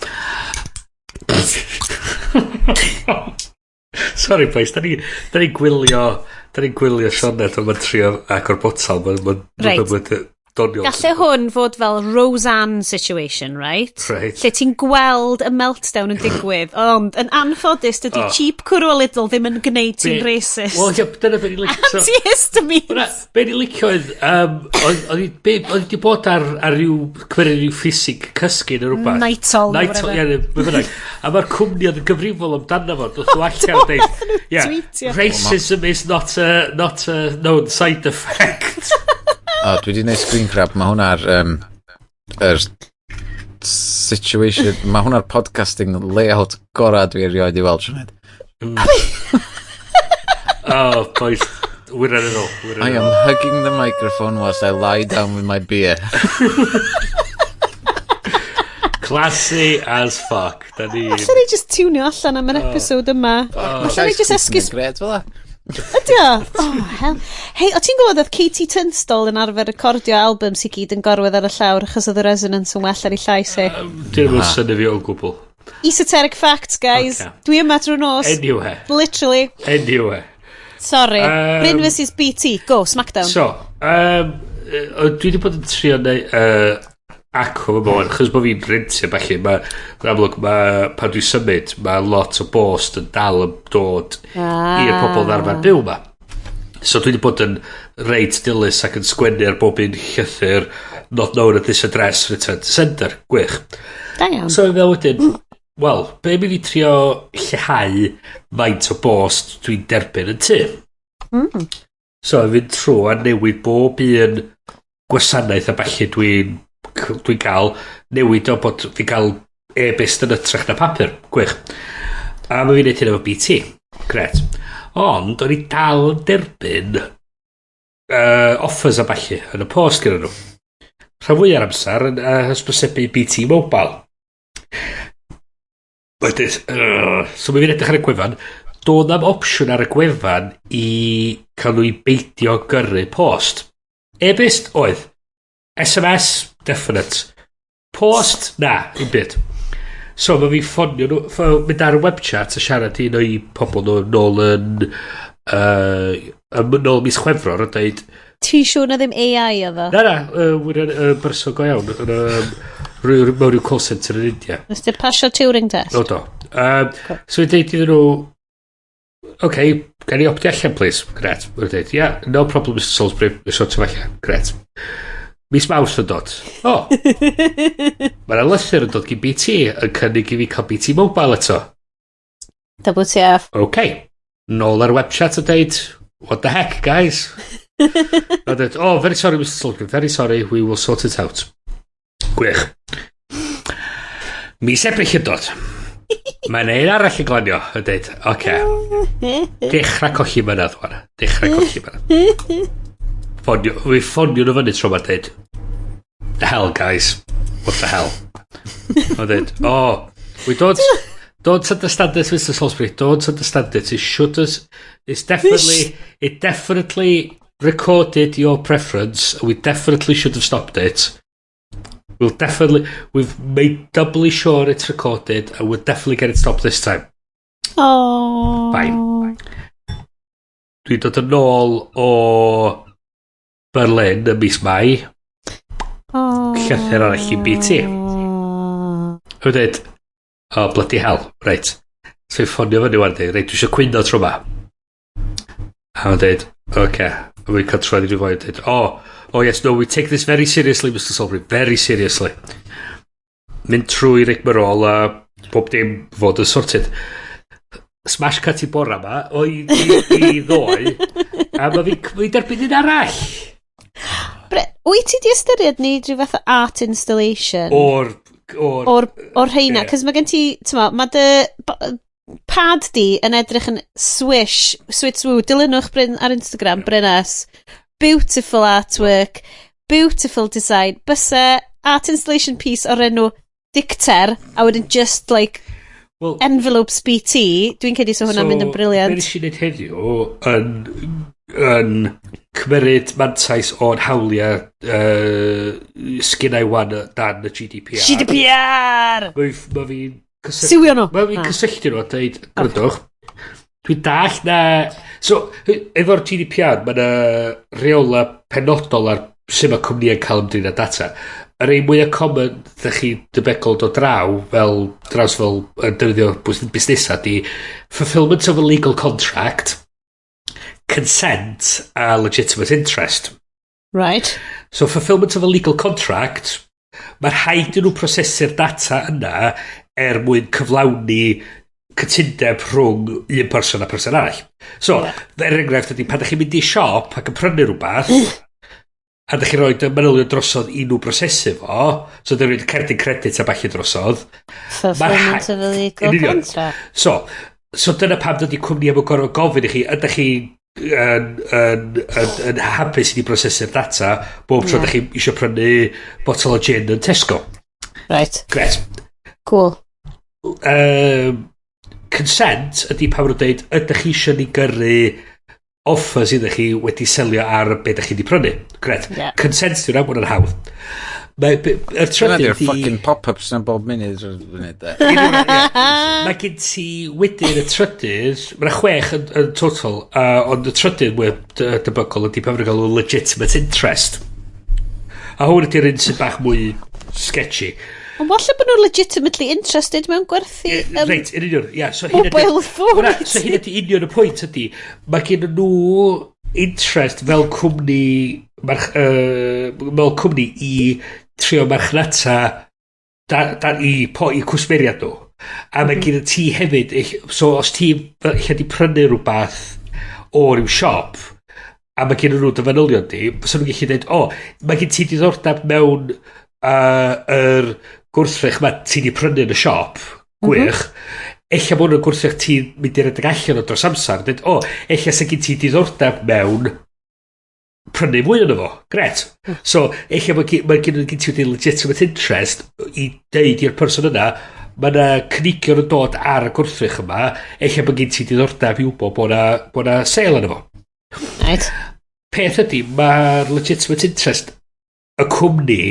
sorry boys, da ni gwylio Sioned o'n trio agor botal. Ma, Reit. Doniol. Galle hwn fod fel Roseanne situation, right? Right. Lle ti'n gweld y meltdown yn digwydd, ond yn anffodus dydy Oh. cheap cwrw o Lidl ddim yn gwneud ti'n racist. Wel, ie, dyna beth ni'n licio. Antihistamines! Be ni'n licio oedd, oedd hi 'di bod ar ryw, cymryd ryw ffisig cysgu neu rhywbeth. Nightol neu Nightol, whatever. ie, neu be bynnag. A mae'r cwmni oedd yn gyfrifol amdano fo, doth nhw allan a deud, yeah, tweetio. racism is not a known side effect. O, dwi wedi gwneud screen grab. Mae hwnna'r yr situation. Mae hwnna'r podcasting layout gorau dwi erioed i weld, Sianed. Oh, boys, wirioneddol. I am hugging the microphone whilst I lie down with my beer. Classy as fuck. Da ni. Allan ni just tunio allan am yr episode yma. Allan ni just esgus. Gret fel 'a. Ydy o? Oh, hell. Hei, o ti'n gwybod oedd Katie Tunstall yn arfer recordio albums i gyd yn gorwedd ar y llawr achos oedd y resonance yn well ar ei llais hi? Dyn nhw'n synnu fi o gwbl. Esoteric facts, guys. Ocê. Dwi yma drwy nos. Anyway. Literally. Anyway. Sorry. Bryn versus BT. Go, Smackdown. So, dwi wedi bod yn trio neu acw yma wan, achos bod fi'n rentio falle, mae, yn amlwg, ma, pan dwi'n symud, mae lot o bost yn dal yn dod i'r pobl ddarfer byw ma. So dwi wedi bod yn reit dilys ac yn sgwennu ar bob un llythyr "not known at this address, return to sender." Gwych. Da iawn. So fel wedyn, wel, be mynd i trio lleihau faint o bost dwi'n derbyn yn tŷ? So fynd trwy a newid bob un gwasanaeth a falle dwi'n cael newid o bod fi'n cael e-byst yn ytrach na papur. Gwych. A mae fi'n neud hyn efo BT. Gret. Ond, o'n i dal yn derbyn offers a falle yn y post gyda nhw. Rhan fwy ar amser yn hysbysebu BT Mobile. Wedyn, so mae fi'n edrych ar y gwefan, doedd na'm opsiwn ar y gwefan i cael nhw i beidio gyrru post. E-byst oedd. SMS, definite. Post, na, un byd. So mae fi ffonio nhw, mynd ar y web chat a siarad i un o'i pobl nhw nôl mis Chwefror a dweud, Ti'n siŵr na ddim AI oedd o? Na, wirion, berson go iawn, yn, mewn rhyw call centre yn India. Nes ti pasio Turing test? O do. So i dweud iddyn nhw, "OK, can i optio allan, please?" Gret. Mae'n dweud, "Yeah, no problem, Mr Salisbury, dwi'n sortio fo allan." Gret. Mis Mawrth yn dod. O! Mae yna lythyr yn dod gyn BT yn cynnig i fi cael BT Mobile eto. WTF. OK. Nôl ar web chat a dweud, "What the heck, guys?" A dweud, "Oh, very sorry, Mr Salisbury, very sorry, we will sort it out." Gwych. Mis Ebrill yn dod. Mae'n un arall yn glanio, yn dweud, "OK, dechrau colli mynadd wan. Dechrau colli mynadd." Fi ffonio nhw fyny tro ma'n dweud, "The hell, guys. What the hell?" Mae'n dweud, "Oh, we don't understand this, Mr Salisbury. Don't understand it. It should us, it's definitely, it definitely recorded your preference. We definitely should have stopped it. We've made doubly sure it's recorded and we'll definitely get it stopped this time." Oh. Fine. Dwi'n dod yn ôl o Berlin ym mis Mai. Oh. Llythyr arall i BT. Dwi'n dweud, "Oh, bloody hell, reit." So i ffonio fyny wan, dweud, "Reit, dwi eisiau cwyno tro ma." A mae'n dweud, "OK." A mae'n cael troi i ryw foi, dweud, Oh, yes, no, we take this very seriously, Mr Salisbury, very seriously." Mynd trwy rigmarole a bob dim fod yn sorted. Smash cut i bora ma, o i ddoe, a mae fi derbyn un arall. Bre, wyt ti di ystyried neud rhyw fath o art installation? O'r, O'r rheina, Ie. cos mae gen ti, t'mo, mae dy pad di yn edrych yn swish, switch woo, dilynwch Bryn ar Instagram, Bryn S. Beautiful artwork, beautiful design. Byse art installation piece o'r enw Dicter, a wedyn just like Wel, envelopes BT, dwi'n credu so hwnna'n mynd yn Be brilliant. nes i wneud heddiw yn cymeryd mantais o'n hawliau sgynna i wan dan y GDPR. GDPR! Mae fi'n Siwio nhw! Mae fi'n Ah. cysylltu nhw a dweud, "Gwrandwch, dwi'n dall na." So, efo'r GDPR, mae yna reola penodol ar sut mae cwmnïau'n cael ymdrin â data. Yr un mwyaf common ddech chi debygol dod draw fel draws fel yn defnyddio busnesau di fulfillment of a legal contract, consent a legitimate interest. Right. So fulfillment of a legal contract, mae rhaid i nhw prosesu'r data yna er mwyn cyflawni cytundeb rhwng un person a person arall. So, yeah. Er enghraifft ydy, pan ydych chi'n mynd i siop ac yn prynu rhywbeth, a ydych chi'n rhoi y manylion drosodd i nhw brosesu fo, so dyn nhw'n cerdyn credit a ballu drosodd. Fulfillment of a legal contract. So dyna pam dydy cwmni am yn gorfod gofyn i chi, ydych chi yn hapus i ni brosesu'r data bob tro ydych chi eisiau prynu botel o gin yn Tesco. Right. Gret. Cool. Consent ydy pan maen nhw'n dweud, ydych chi eisiau ni gyrru offers iddo chi wedi selio ar be ydych chi wedi prynu. Gret. Yeah. Consent yw'n amlwg yn hawdd. Mae, yr Dyna trydydd di'r ydi fucking pop-ups na bob munud o'r funud, de. Mae gen ti wedyn y trydydd, mae'n 6 yn total, ond y trydydd mwy debygol ydy pan maen nhw'n gael legitimate interest. A hwn ydy'r un sydd bach mwy sketchy. Ond falle bod nhw'n legitimately interested mewn gwerthu Reit, yn union, ia. So hyn ydi- mobile phone. Wel, na, so hyn ydy union y pwynt ydy, mae gen nhw interest fel cwmni, fel cwmni i trio marchnata i cwsmeriad nhw. A mae gen ti hefyd, so os ti lle di prynu rhywbeth o ryw siop, a mae gen nhw dy fanylion di, fysa nhw'n gallu dweud, o, mae gen ti diddordeb mewn yr gwrthrych ma ti di prynu yn y siop, gwych, ella bod nhw'n gwrthrych ti'n mynd i redeg allan o dros amser, dweud, o, ella sa gen ti diddordeb mewn prynu mwy ono fo. Gret. So, ella mae gen ti wedi legitimate interest i deud i'r person yna, mae yna cynigion yn dod ar y gwrthrych yma, ella bod gen ti diddordeb i wybod bod na sale yna fo. Right. Peth ydy, mae'r legitimate interest y cwmni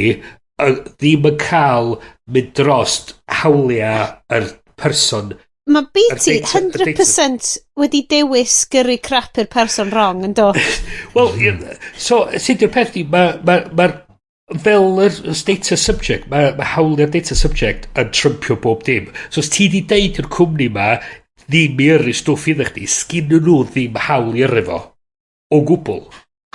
ddim yn cael mynd drost hawliau yr person. Mae BT Yr data- y 100% wedi dewis gyrru crap i'r person wrong, yn do? Wel, so, sut yw'r peth di, ma fel yr data subject, mae hawliau'r data subject yn trumpio bob dim. So, os ti di deud i'r cwmni ma ddim i yrru stwff iddo chdi, sgyn nhw ddim hawl i yrru fo. O gwbl.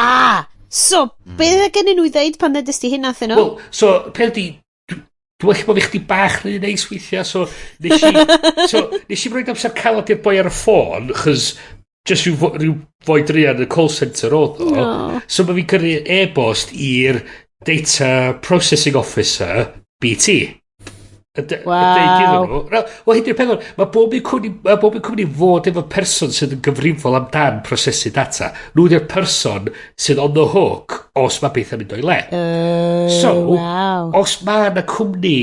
Ah, so, beth oedd gen nhw i ddeud pan ddedest ti hynna thyn nhw? Wel, so, peth di, dwi'n meddwl bod fi chdi bach rhy neis weithiau, so nes i roed amser calad i'r boi ar y ffôn, chos just rhyw foi druan yn y call centre oedd o. No. So mae fi'n gyrru e-bost i'r Data Processing Officer, BT. A deud iddyn nhw. Wel, hyn yw'r peth, mae bob un cwmni fod efo person sydd yn gyfrifol amdan prosesu data. Nhw ydy'r person sydd on the hook os mae beth yn mynd o'i le. So, os mae yna cwmni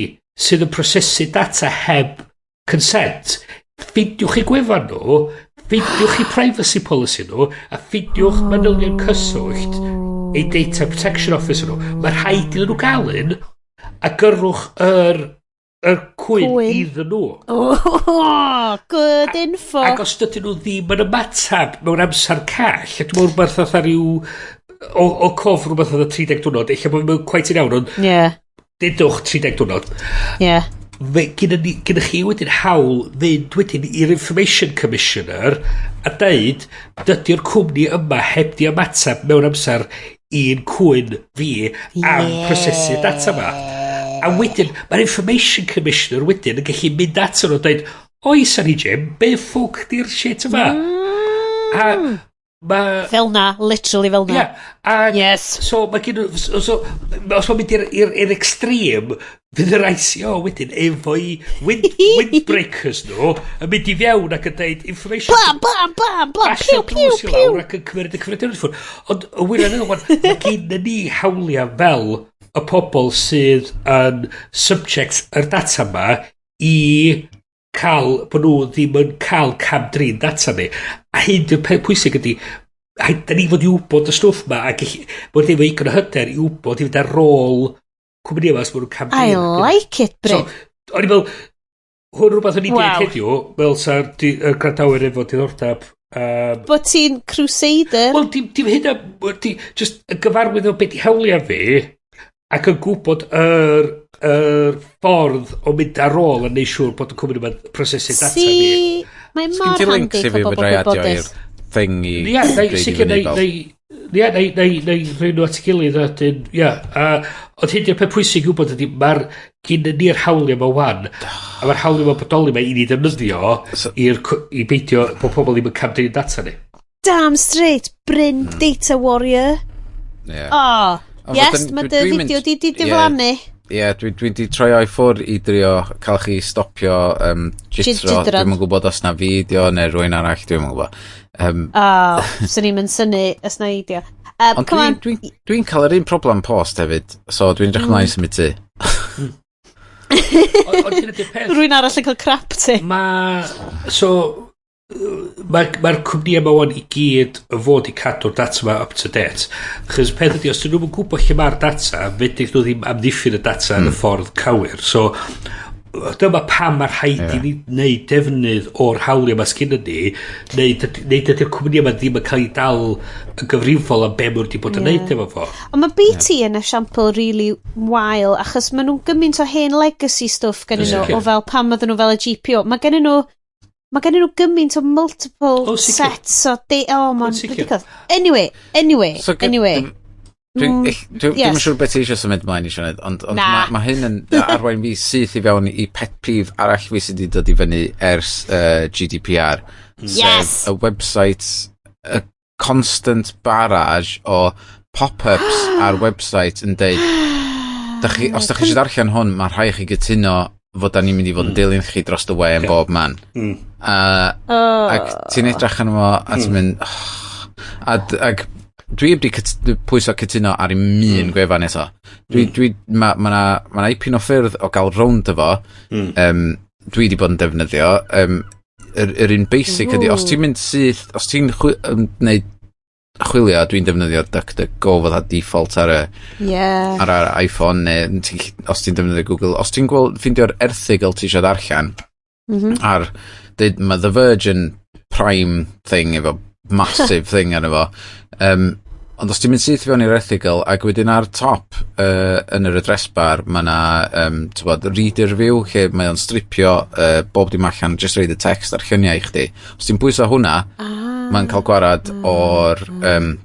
sydd yn prosesu data heb consent, ffindiwch eu gwefan nhw, ffindiwch eu privacy policy nhw, a ffindiwch manylion cyswllt eu data protection officer nhw. Mae rhaid iddyn nhw gael un, a gyrrwch yr cwyn Cwyn. iddyn nhw. Oh, good info. Ac os dydyn nhw ddim yn ymatab mewn amser call, a dwi'n meddwl rhywbeth fatha rhyw, o cof rhywbeth fatha 30 diwrnod, eich bod mewn quite yn iawn, ond dudwch 30 diwrnod. Fe, gyda chi wedyn hawl fynd wedyn i'r Information Commissioner a deud dydy'r cwmni yma heb di ymateb mewn amser i'n cwyn fi am prosesu data yma. A wedyn, mae'r Information Commissioner wedyn yn gallu mynd ato nhw a dweud, oes ar i Jim, be ffwc di'r shit yma? A mae Fel na, literally fel na. Ie, a Yes. So, mae gen so, os mae'n mynd i'r extreme, fydd yr ICO wedyn efo'i windbreakers nhw yn mynd i fewn ac yn deud information Blam, blam, blam, blam, basio piw, piw, drws i piw. lawr ac yn cymryd y cyfrifiadur i ffwrdd. Ond y wirioneddol, mae gen ni hawliau fel y pobl sydd yn subjects yr data yma i cael, bod nhw ddim yn cael cam-drin data ni. A hyn yw'r peth pwysig ydy, a da ni fod i wybod y stwff ma a gallu, bod efo igon o hyder i wybod i fynd ar ôl cwmni yma os maen nhw'n cam-drin. I like it, So, Bryn. o'n i fel, hwn rhywbeth o'n i Wow. dweud heddiw, fel sa'r y gwrandawyr efo diddordeb Bod ti'n crusader. Wel, dim hynna, di, just yn gyfarwydd o beth i hawliau fi, ac yn gwybod yr ffordd o mynd ar ôl yn neud siŵr bod y cwmni yma'n prosesu data fi. Si, mae Sgyn mor ti links handi i cael fi bobl fedra i adio gwybodus. i'r thing i Ia, na, deud i sicr, fyny neu, fel. neu, ia, neu rhoi nhw at ei gilydd, a dyn, ia. A, ond hyn di'r peth pwysig i wybod ydy, mae'r gyn ni'r hawliau yma wan, a mae'r hawliau yma bodoli yma i ni ddefnyddio i beidio bod pobl ddim yn camdrin data ni. Damn straight, Bryn Data Warrior. Ie. Oh, Ond yes, fod yn- mae dy dwi'n mynd- fideo di Ie. diflannu. Ie, dwi di troi o'i ffwr i drio cael chi stopio jitro. Jitro. Dwi'm yn gwybod os na fideo neu rywun arall, dwi'm yn gwybod. Oh, swn i'n mynd synnu os na i dio. Ond Come dwi'n on. dwi cael yr un problem post hefyd, so dwi'n edrych ymlaen symud ti. Ond hyn ydy'r peth. Rwy'n arall yn cael crap ti. Mae... So, mae'r ma cwmnïau yma wan i gyd yn fod i cadw'r data yma up to date. Chos peth ydy, os dyn nhw'n gwybod lle mae'r data, fedrith nhw ddim amddiffyn y data yn y ffordd cywir. So, dyma pam mae rhaid i ni wneud defnydd o'r hawliau yma sgynnon ni, neu dydy'r cwmni yma ddim yn cael ei dal yn gyfrifol am be maen nhw wedi bod yn neud efo fo. Ond mae BT yn esiampl really wael, achos maen nhw'n gymaint o hen legacy stuff gennyn nhw, o fel pam oedden nhw fel y GPO. Mae gennyn nhw gymaint o multiple O, sicr. sets o... Oh, mae'n sicr. ridiculous. Anyway, anyway, So, anyway. Dwi'n Yes. Dwi'm yn siŵr beth ti eisiau symud ymlaen i Sioned, ond Na. mae ma hyn yn arwain fi syth i fewn i pet peeve arall fi sydd wedi dod i fyny ers GDPR. Sef y website, y constant barrage o pop-ups ar website yn deud, dach chi, os da chi eisiau darllen hwn, mae rhaid chi gytuno fod da ni'n mynd i fod yn dilyn chi dros y we yn bob man. Oh. Ac ti'n edrych arno fo a ti'n mynd, oh, ac dwi heb di pwyso cytuno ar un gwefan eto. Dwi, ma na ipyn o ffyrdd o gael rownd efo, dwi di bod yn defnyddio. Yr un basic ydi, os ti'n mynd syth, os ti'n neud chwilio, dwi'n defnyddio DuckDuckGo fatha default ar y ar yr iPhone neu os ti'n defnyddio Google, os ti'n gweld ffeindio'r erthygl ti eisiau darllen, ar dweud mae The Verge yn prime thing efo massive thing arno fo. Ond os ti'n mynd syth fewn i'r erthygl ac wedyn ar top yn yr address bar mae yna t'bod, reader view lle mae o'n stripio bob dim allan, just read y text a'r lluniau i chdi. Os ti'n pwyso hwnna, mae'n cael gwarad o'r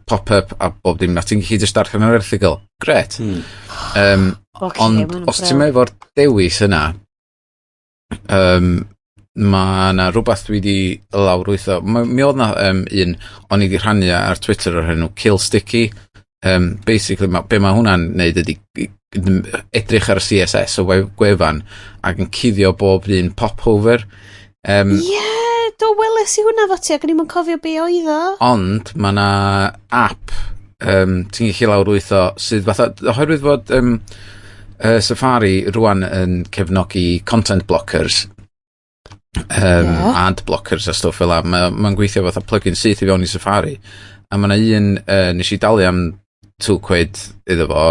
pop-up a bob dim na ti'n gallu just darllen yr erthygl. Gret. Okay, Ond ma' hwnna'n os ti'n brill. efo'r dewis yna, mae yna rhywbeth dwi wedi lawrlwytho. Mi oedd na un o'n i wedi rhannu ar Twitter o'r enw Kill Sticky. Basically, be mae hwnna'n neud ydy edrych ar y CSS o gwefan ac yn cuddio bob un popover. Ie, do weles i hwnna fo ti ac o'n i'm yn cofio be oedd o. Ond mae yna app ti'n gallu lawrlwytho sydd fatha, oherwydd fod Safari rwan yn cefnogi content blockers, ad blockers a stwff fel 'a, mae'n ma gweithio fatha plugin syth i fewn i Safari. A mae yna un, nes i dalu am £2 iddo fo,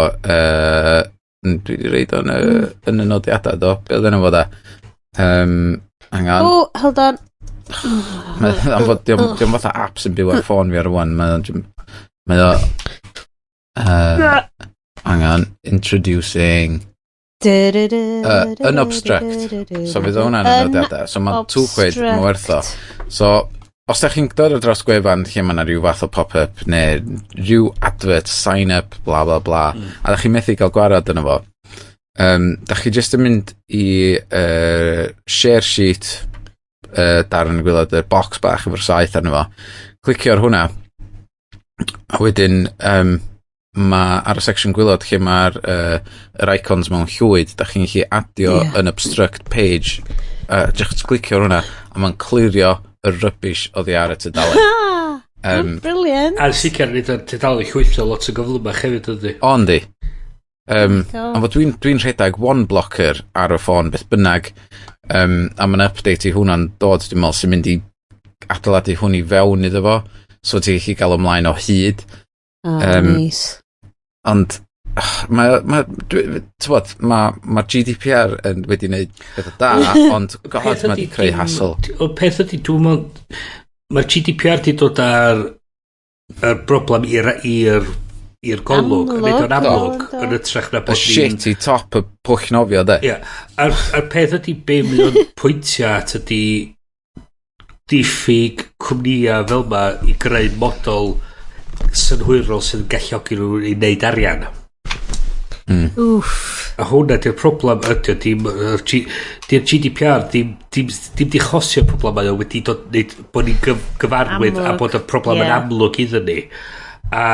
dwi wedi reid o yn y nodiadau do, be oedd enw fo da? Hang on. Oh, hold on. Am fod, dio'm fatha app sy'n byw ar ffôn fi ar rwan. Mae o... Hang on, introducing Unobstruct. So fydd hwnna'n y nodiadau. So mae £2, mae werth o. So, os da chi'n dod ar dros gwefan lle mae yna rhyw fath o pop-up neu rhyw advert, sign up, bla bla bla, a da chi'n methu cael gwarad yno fo, da chi jyst yn mynd i share sheet darn y gwaelod, y box bach efo'r saeth arno fo, clicio ar hwnna, a wedyn mae ar y section gwaelod lle mae'r yr icons mewn llwyd, da chi'n gallu adio unobstruct page, just clicio ar hwnna, a mae'n clirio y rubbish oddi ar y tudalen. Brilliant. A sicr nid ar tudalen llwytho lot o gyflymach hefyd ydy. O, yndi. God. Ond fod dwi'n rhedeg one blocker ar y ffôn beth bynnag, a mae'n update i hwnna'n dod, dwi'n meddwl, sy'n mynd i adeiladu hwn i fewn iddo fo, so ti'n gallu gael ymlaen o hyd. Oh, nice. Ond mae, t'bod, ma GDPR yn wedi wneud pethau da, ond god, Peth mae ydi wedi creu dim- hassle. O peth ydy, dwi'n meddwl. Mae'r GDPR di dod ar y broblem i'r golwg, yn neud o'n Amlwg. amlwg, yn hytrach na Y bod ni'n shit i top y pwll nofio, de. Ie. A'r peth ydy be mae o'n pwyntio at ydy diffyg cwmnïau fel ma i greu model synhwyrol sydd yn galluogi nhw i wneud arian. Wff. A hwnna di'r problem ydy o, dim, di'r GDPR dim di chosio'r problem, mae o wedi dod neud bod ni'n gyfarwydd a Amlwg. bod y problem yn amlwg iddyn ni. A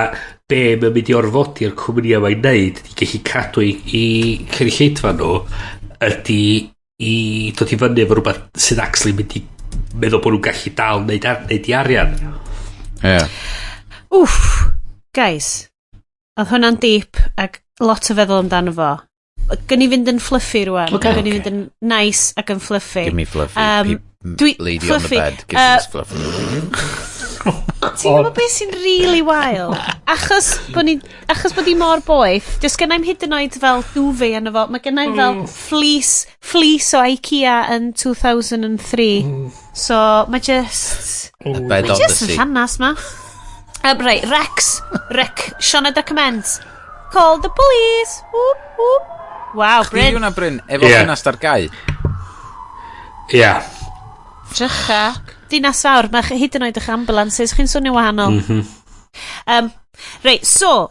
be mae'n mynd i orfodi'r cwmnïau mae'n neud i gallu cadw i cynulleidfa nhw ydy i dod i fyny efo rhywbeth sydd actually mynd i meddwl bod nhw'n gallu dal neud i arian. Ie. Wff. Guys, oedd hwnna'n deep ac lot o feddwl amdano fo. Gyn i fynd yn fluffy rwan. Ocê. Gyn i fynd yn nice ac yn fluffy. Give me fluffy. Lady on the fluffy. bed, give me this fluffy. Ti'n gwybod beth sy'n really wael? Achos bod hi mor boeth, does gennai'm hyd yn oed fel duvet yno fo. Mae gennai fel fleece o Ikea yn 2003. So, mae just A bed Mae on the just yn sea. llannas ma. Right, Rex. Rick. Sioned recommends. Call the police. Whoop, whoop. Wow, Chdi Bryn. hwnna, Bryn, efo Ie. ffenast ar gau. Ia. Yeah. Drycha. Dinas fawr, mae hyd yn oed eich ambulances, chi'n swnio wahanol. Reit, so,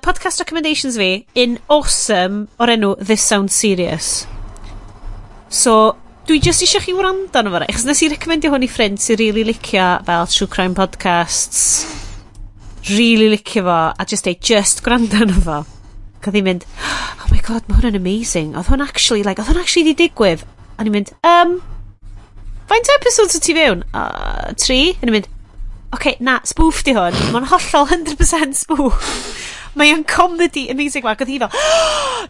podcast recommendations fi, in awesome o'r enw This Sounds Serious. So, dwi just eisiau chi wrando arno fo, reit, achos nes i recomendio hwn i ffrind sy'n really licio fel true crime podcasts, really licio fo, a just deud, just gwrando arno fo. Ac oedd hi'n mynd, "Oh my God, mae hwn yn amazing. Oedd hwn actually, like, oedd hwn actually di digwydd." A ni'n mynd, "Faint o episodes o ti fewn?" "Tri." A ni'n mynd, "Okay, na, spoof di hwn. Mae'n hollol 100% spoof. Mae o'n comedy amazing." Ac oedd hi fel,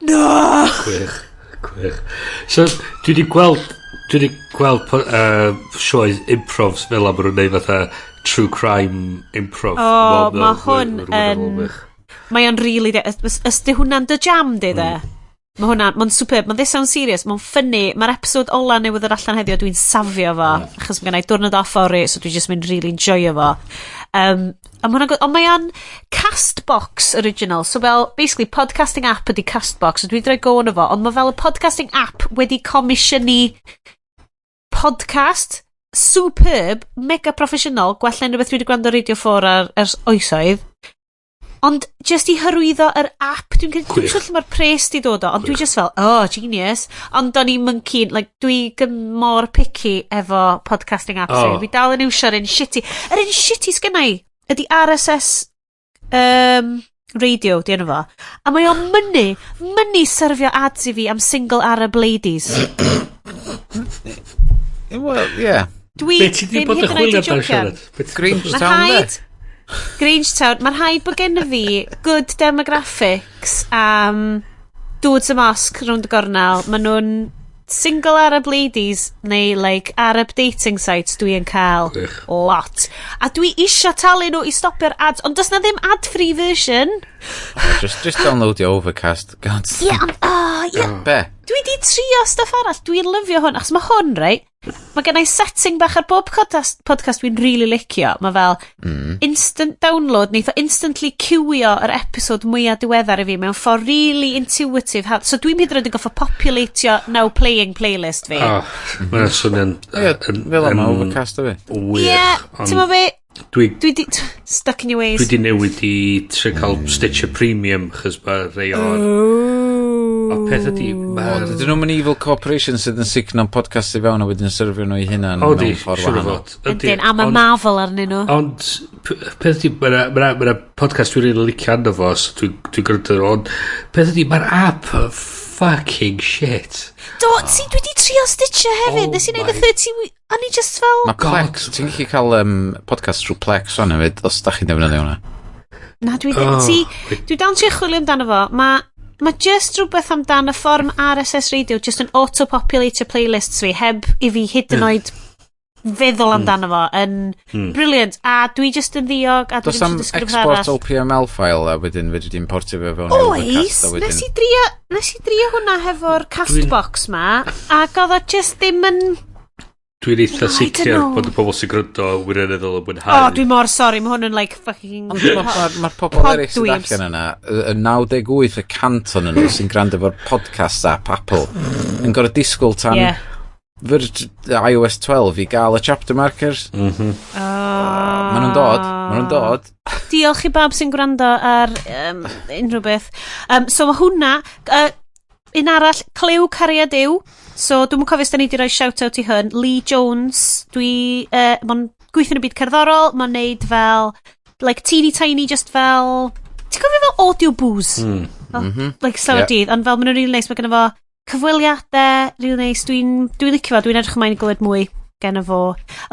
"No!" Gwych, gwych. So, dwi wedi gweld sioe improvs fel am nhw'n neud fatha true crime improv. O, ma' hwn yn- Mae o'n really... Ys di hwnna'n dy jam, di de? Mae hwnna'n, mae'n superb, mae'n This Sounds Serious, mae'n funny, mae'r episode ola newydd ddod allan heddiw, dwi'n safio fo, achos mae gennai diwrnod off fory, so dwi just mynd really enjoyo fo. A ma hwnna'n good, ond mae o'n Castbox original, so fel, basically, podcasting app ydi Castbox, so dwi wedi rhoi go ono fo, ond mae fel y podcasting app wedi comisiynu podcast superb, mega professional, gwella unrhyw beth dwi wedi gwrando ar Radio 4 ar, ers oesoedd. Ond just i hyrwyddo yr app, dwi'n Gwych. siŵr lle mae'r pres di dod o, ond dwi just fel, "Oh, genius." Ond o'n i'n monkey, like, dwi mor picky efo podcasting apps. Oh. Oh. Fi dal yn iwsio'r un shitty. Yr un shitty sgynna i ydy RSS radio, di enw fo. A mae o'n mynnu syrfio ads i fi am single Arab ladies. Well, yeah. Dwi Be ti di ddim bod hyd yn yn oed chwilio yn amdano, jocian. Sianed? Be ti 'di bod yn- Grangetown, Mae de? rhaid Grangetown, mae rhaid bod gen fi good demographics am dudes y mosque rownd y gornel. Maen nhw'n single Arab ladies neu like Arab dating sites dwi yn cael Gwych. lot. A dwi isio talu nhw i stopio'r ads, ond does na ddim ad-free version. Oh, just download your Overcast. God. Ie, yeah, ond, oh, yeah. Be? Dwi di trio stuff arall. Dwi'n lyfio hwn, achos mae hwn, right? Mae gen i setting bach ar bob podcast dwi'n really licio. Mae fel instant download, neith o instantly queuio yr episode mwyaf diweddar i fi mewn ffordd really intuitive. So dwi'n hyd yn oed yn goffo populatio now playing playlist fi. Oh, mae'n swnio'n Ie, fel yma Overcast o fi. Wych. Ie, ond ti'n mo be? Dwi, Dwi di stuck in your ways. dwi di newid i trio cael Stitcher Premium, chos mae rei o'r O peth ydi, O, mae'r dydyn nhw'n evil corporation sydd yn sugno podcast i fewn a wedyn syrfio nhw i hunan O, di, mewn ffordd siŵr o wahanol. fod. Yndi, Ydyn, a mae Marvel arnyn nhw. Ond, peth ydi, mae'na ma podcast dwi'n rili licio arno fo, so dwi'n dwi gwrando, ond peth ydi, mae'r app yn fucking shit. Do, si, dwi di trio Stitcher hefyd. Oh Nes i wneud y my 30 a ni just fel Mae Plex, ti'n gallu cael podcast trwy Plex o'n hefyd, os da chi'n defnyddio hwnna. Na, dwi ddim. Oh, Ti, wait. dwi dal yn trio chwilio amdano fo. Mae just rhywbeth amdan y ffordd ma RSS Radio just yn auto-populate playlists fi, heb i fi hyd yn oed feddwl amdano fo, yn brilliant. A dwi just yn ddiog, a dwi Does ddim am eisiau dysgu rhywbeth export arall. OPML file a wedyn fedri di importio fe fewn i Oes, Overcast a wedyn nes i drio hwnna hefo'r Castbox ma, ac oedd o just ddim yn. Dwi'n eitha I sicr don't know. bod y pobl sy'n gwrando wirioneddol yn mwynhau. Oh, dwi'n mor sorry, mae hwn yn like fucking... Ond mae'r ma pobl Pod eraill sydd dweebs. allan yna, y 98% o'n nhw sy'n gwrando efo'r podcast app Apple, yn gorfod disgwyl tan iOS 12 i gael y chapter markers. Oh. Maen nhw'n dod, maen nhw'n dod. Diolch i bawb sy'n gwrando ar unrhyw beth. So mae hwnna, un arall, Clyw Cariad Yw. So dwi'n cofio os da ni wedi rhoi shout-out i hwn. Lee Jones, dwi, mae'n gweithio yn y byd cerddorol, mae'n neud fel, like teeny tiny, just fel, ti'n cofio fel audio booze? Fel, like slawer dydd, ond fel maen nhw'n really nice, mae gynno fo cyfweliadau, really nice, dwi licio fo, dwi'n edrych ymlaen i glywed mwy genno fo.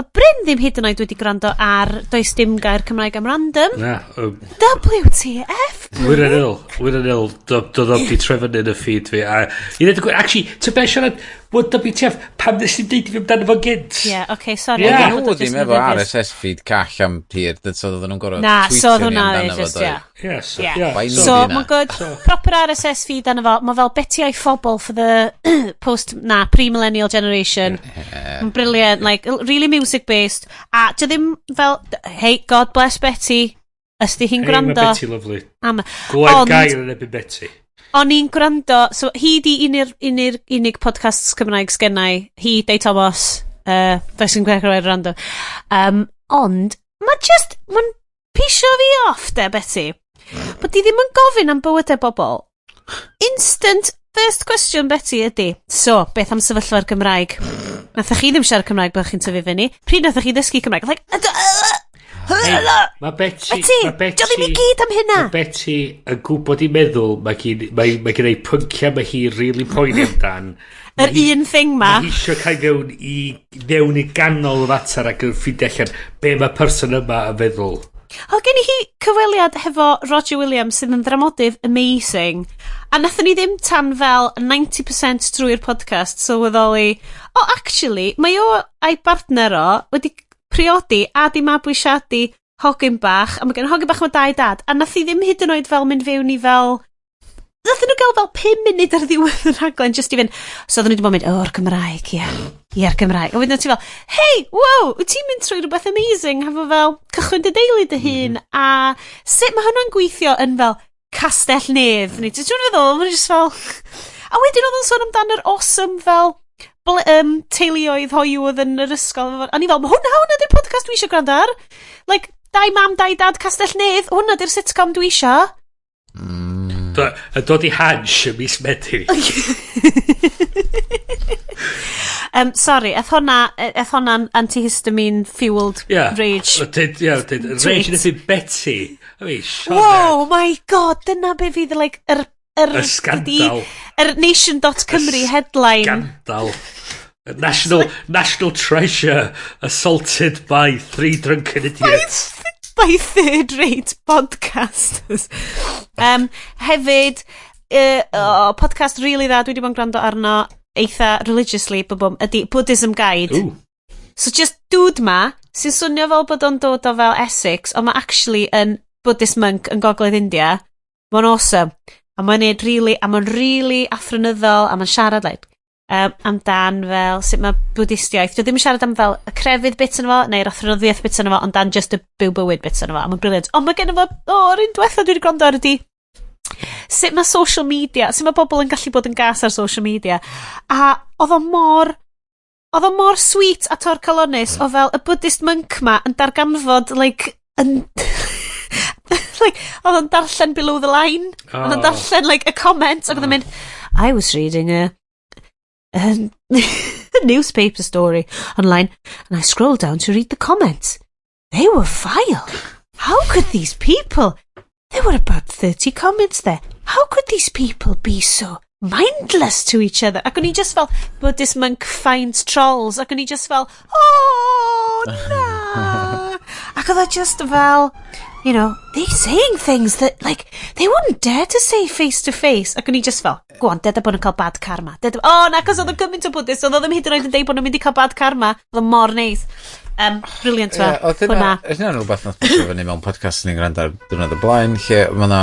A Bryn ddim hyd yn oed wedi gwrando ar Does Dim Gair Cymraeg am Random. Na, WTF? Wirioneddol, wirioneddol, doedd o'm di trefnu yn y feed fi. A, i ddweud y gwir, actually, ti'n be siarad, what WTF, pam nes ti'n deud i fi amdano fo gynt? Yeah, okay, sorry. Yeah. Oedden Bod nhw o jyst ddim yn efo nervous. RSS feed call am hir, so oedden nhw'n gorfod Na, so oedd tweetio ni hwnna amdano fo, just, doedd? yeah. Yes, Yeah. yeah. Bai nhw So, di hynna. mae'n good. Proper RSS feed arno fo. Mae fel Betty a'i phobl for the post, na, pre-millennial generation. Mae'n brilliant, like, really music-based. A dy ddim fel, hey, God bless Betty. Ys di hi'n Hey, mae gwrando Betty lovely. am... Glwed Ond- gair yn erbyn Betty. O'n i'n gwrando, so hi di un o'r un o'r unig podcasts Cymraeg sgennau, hi, Dei Thomas, does yn gwrando ar rando. Ond, mae just, mae'n pisio fi off de, Betty. Bod di ddim yn gofyn am bywydau bobl. Instant first question, Betty, ydy. So, beth am sefyllfa'r Gymraeg? Nathoch chi ddim siarad Cymraeg bod chi'n tyfu fyny? Pryd nathoch chi ddysgu Cymraeg? Like, Hey, mae Betty... Betty, mae Betty, dio ddim i gyd am hynna. Mae Betty yn gwybod i meddwl, mae gen ei pyncia mae hi really poeni amdan. Yr un thing ma. Mae hi eisiau cael fewn i ganol y fater ac yn ffeindio allan be mae person yma yn feddwl. Oedd gen i hi cyfweliad hefo Roger Williams sydd yn ddramodydd amazing. A nathon ni ddim tan fel 90% trwy'r podcast sylweddoli, oh, actually, mae o a'i partner o wedi priodi a di mabwysiadu hogyn bach, a mae gen hogyn bach mae dau dad, a nath hi ddim hyd yn oed fel mynd fewn i fel. Nathon nhw gael fel 5 munud ar ddiwedd y rhaglen just i fynd. So oedden nhw wedi bod yn mynd, o, o'r Gymraeg, ie. Ie'r Gymraeg. A wedyn ti fel, hey, wow, wyt ti'n mynd trwy rhywbeth amazing, hefo fel cychwyn dy deulu dy hun, a sut mae hwnna'n gweithio yn fel Castell Nedd, neu ti'n feddwl, mae'n just fel. A wedyn oedd o'n sôn amdan yr awesome fel teuluoedd hoyw oedd yn yr ysgol. A ni fel, "Ma hwnna di'r podcast dwi eisiau gwrando ar. Like, dau mam, dau dad, Castell Nedd, hwnna di'r sitcom dwi eisiau. Yn dod i Hansh y mis Medi. Sorry, eth hwnna'n antihistamine fueled rage. Ie, dyd, rage yn erbyn Betty. I mean, Sioned. Whoa, my God, dyna be fydd, like, yr Y scandal. Yr nation.cymru headline. Scandal. National treasure assaulted by three drunken idiots. By third-rate podcasters. Hefyd, oh, podcast really dda, dwi wedi bod yn gwrando arno eitha religiously, bwm, ydy Buddhism Guide. Ooh. So just dude ma, sy'n swnio fel bod o'n dod o fel Essex, ond mae actually yn Buddhist monk yn Gogledd India. Mae'n awesome. A mae'n neud really, a mae'n really athronyddol, a mae'n siarad like, amdan fel sut mae Bwdistiaeth. Dwi ddim yn siarad am fel y crefydd bit yn fo, neu'r athronyddiaeth bit yn fo, ond dan just y byw bywyd bit yn fo. A mae'n brilliant. Ond mae gen fo, o, yr un diwetha dwi wedi gwrando ar ydi, sut mae social media, sut mae bobl yn gallu bod yn gas ar social media. A oedd o mor sweet a torcalonnus o fel y Buddhist monk ma yn darganfod, like, yn, like, oedd o'n darllen below the line. Oedd o'n darllen, like, a comment, ac oedd o'n mynd, "I was reading a newspaper story online, and I scrolled down to read the comments. They were vile. How could these people? There were about 30 comments there. How could these people be so mindless to each other?" Ac o'n i just fel, "Buddhist monk finds trolls." Ac o'n i just fel, "Oh, na." Ac oedd o just fel, "They saying things that, like, they wouldn't dare to say face to face." Ac o'n i just fel, "Go on, deda bod nhw'n cael bad karma. Deda, oh, na, cos oedd o'n gymaint o Buddhist, oedd o ddim hyd yn oed yn deud bod nhw'n mynd i cael bad karma. Oedd o mor neis. Brilliant Ie, fe. oedd hynna, Hwnna. oedd hynna'n rhywbeth nath bwysio fyny mewn podcast ni'n gwrando ar diwrnod y blaen, lle mae yna